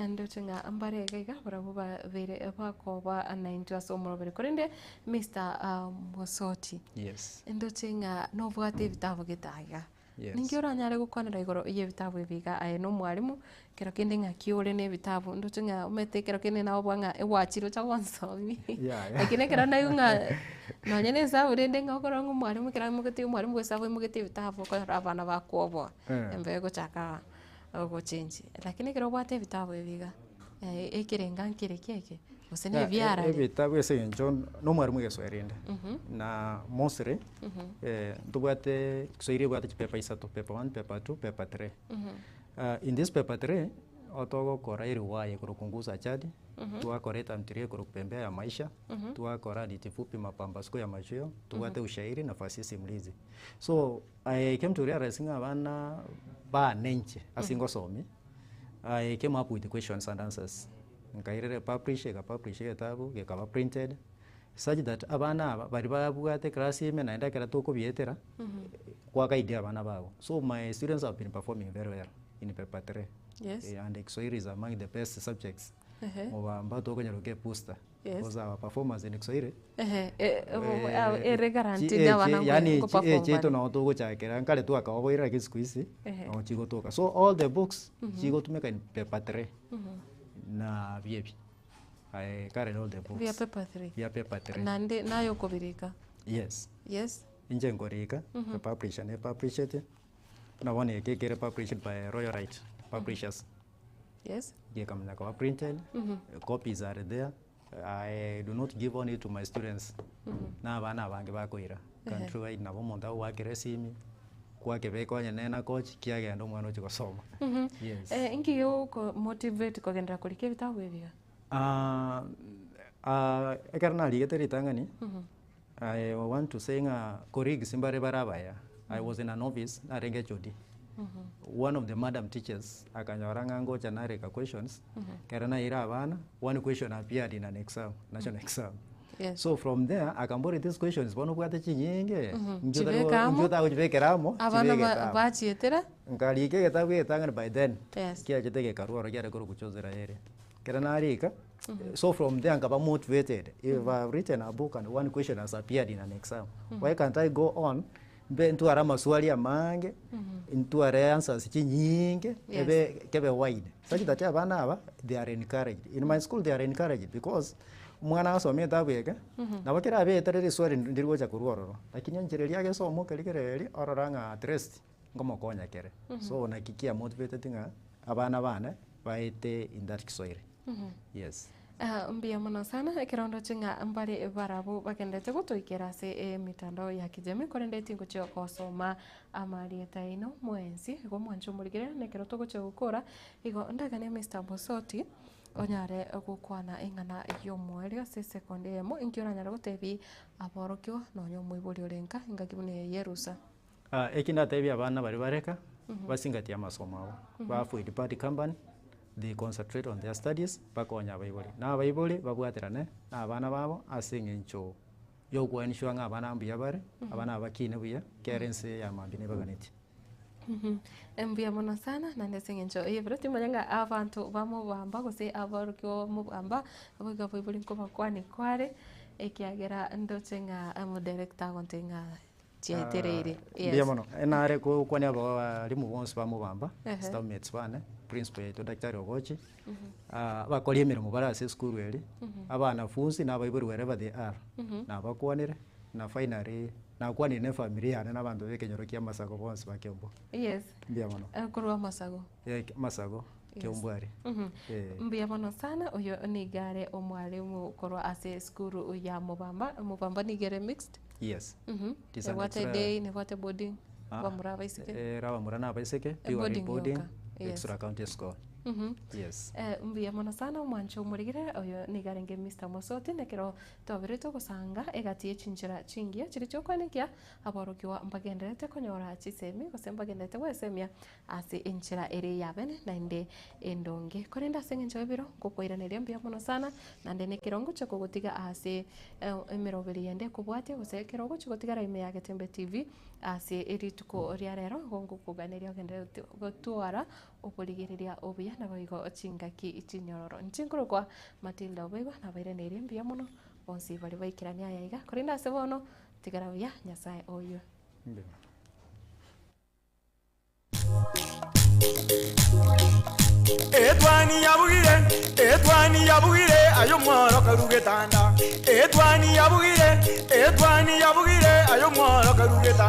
ndoche ng'a mbare iga iga barabwo babere bakoba naintwe ase omoroberi. Korende Mister Mosoti, Yes. ndoche ng'a nobwate ebitabu gete aiga. Yes. Ninki oranyare gokwanera igoro y'ebitabu ebi iga aye na omwalimu, ekero kende ng'aki ore na ebitabu, ndoche ng'a omanyete ekero kende nabo obua ng'a egwachire ocha gonsomia Yeah, yeah. lakini ekero naigwa ng'a nonye na esabu rende ng'a okorora ng'a omwalimu ekero aimogetie omwalimu bwa esabu aimogetie ebitabu okonyora abana bakwoboa, Eh. embeo egochaka gochengi. Lakini ekero obwate ebitabu ebi iga, ekerenga nkere ki eke, gose na Yeah, ebiarare. ebitabu ase eng'encho na omwalimu egeswahili inde, na mostly ntobwate kiswahili ebwate chipaper isato, paper one, paper two, paper three. In this paper three. Otogokora eriwaya ekorokwa Nguza Jadi, twakora etamthiria ekorokwa Pembea ya Maisha, twakora Hadithi Fupi Mapambazuko ya Machweo, tobwate ushairi na fasihi simulizi. So, I came to realize ng'a abana bane inche ase ngosomia, I came up with questions and answers. Nkairera epublisher, ekapublish egetabu, gekaba printed, such that abana aba baria babwate eclass ime naende ekero tokobietera, kwa guide abana bago. So my students have been performing very well in paper 3. Yes. And Kiswahili is among the best subjects. Ehe. Mobamba tokonyora ke booster. Yes. Because our performance in Kiswahili Ehe, ere guaranteed abana yani ngo perform chiaito bare. nabo togochakera nkare twakaoboire lakini siku hizi Ehe. nabo chigotoka. So all the books chigotumeka in paper 3 na biebi. I carried all the books. Bia paper 3. Bia paper 3. Nande nayo okobirika. Yes. Yes. Inche nkorika, epublisher ne publishete. Buna bono eke ekere published by Royal Right Publishers. Yes. Gekamanya koba printed, copies are there. I do not give only to my students. Na abana abange bakoira. Country wide nabo omonto agoakera esimi, kwakebeka onye nena coach, kiagenda omwana ochia gosoma. Yes. Eh, inki geko motivate kogenderera korika ebitabu ebi iga? Ah, ah, ekero narigete ritang'ani, I want to say ng'a colleagues mbare bare abaya. I was in an office, narenge HOD. One of the madam teachers akanyora ng'a ngocha narika questions, ekero naira abana, one question appeared in an exam, national exam. Yes. So from there, akambori these questions bono obwate chinyinge, inche otari Chibeke amo. inche otagochibekera amo, Abana chibeke ba- etabu. bachietera. Nkarika egetabu egetang'ani by then, Yes. kiachete gekarwa oro kiare korokwa Chozi la Heri. Ekero narika, so from there nkaba motivated, if I have written a book and one question has appeared in an exam, why can't I go on, mbe ntware amaswali amange, ntware answers chinyinge, Yes. ebe kebe wide. Such that abana aba, they are encouraged. In my school they are encouraged because omwana agasoma etabu eke, nabo kera abeterere riswali ndiri gocha korwa ororo, lakini enchera eria agesoma okerigereria, orora ng'a at least ngomokonya kere. So naki kia motivated ng'a abana bane baete in that Kiswahili. Yes. Ah, mbuya mono sana ekero ndoche ng'a mbare barabwo bagenderete gotoikera ase emitandao ya kijamii korende tingochia gosoma amarieta aino mwensi igo mwanche omorigereria na ekero togochia gokora igo ndaganie Mr Mosoti onyare gokwana eng'ana ya omoerio ase esekondi eyemo inki oranyare gotebia aborokigwa nonya omoibori ore nka engaki buna eye ya erusa. Ah, eki ndatebie abana baria bareka, basingatie amasomo abo, ba avoid bad company, they concentrate on their studies, bakonye abaibori. Na abaibori babwaterane na abana babo ase eng'encho ya okoensure ng'a abana mbuya bare, abana aba bakine buya, kera ense ya mambia nebaganetie. Mbuya mono sana naende ase eng'encho eyebero timanya ng'a abanto bamobamba gose aborokigwa bamobamba, boigo abaibori nkobakwani kware, ekiagera ndoche ng'a omodirector agontebia ng'a chiaetereire. Mbuya Yes. mono, nare gokwania abalimu bonsi ba Mobamba, Ehe. staff mates bane, principal yaito Daktari Ogochi, abakori emeremo bare ase esukuru eri, abanafunzi na abaibori wherever they are, nabakwanire, na finally nakwanire na efamiri yane na abanto ba ekenyoro kia Masago bonsi ba Kiambu. Yes. Mbuya mono. Korwa Amasago. Eh, Masago, Yes. Kiambu aria. Eh. Mbuya mono sana oyo niga are omwalimu korwa ase esukuru ya Mobamba, Mobamba niga ere mixed. Yes. It is an Nebwate extra- day, nebwate boarding, Ah, bamura abaiseke. Era abamura na abaiseke, purely boarding boarding, yoka. Yes. extra county school. Yes. Mbuya mono sana omwancho omorigere oyo niga arenge Mr Mosoti nekero twaberete ogosanga egati ye chinchera chingiya chiri chiokwenekia aborokigwa mbagenderete konyora chisemi gose mbagenderete goesemia ase enchera ere yabene naende endonge korende ase eng'encho ebiro ngokoiraneria mbuya mono sana naende nekero ngochia kogotiga ase emeroberi yende ekobwatia gose ekero ogochia gotigara ime ya Getembe TV ase erituko ria rero igo ngokoganeria ogenderere gotwara oborigereria obuya naboigo chingaki chinyororo. Inche nkorokwa Matilda Obeigwa nabairaneirie mbuya mono bonsi baria baikerania aya iga korende ase bono tigara buya Nyasaye oywe. Mbuya. Etwani yabugire, etwani yabugire, ayo mworo karugetanda. Etwani yabugire, etwani yabugire, ayo mworo karugetanda.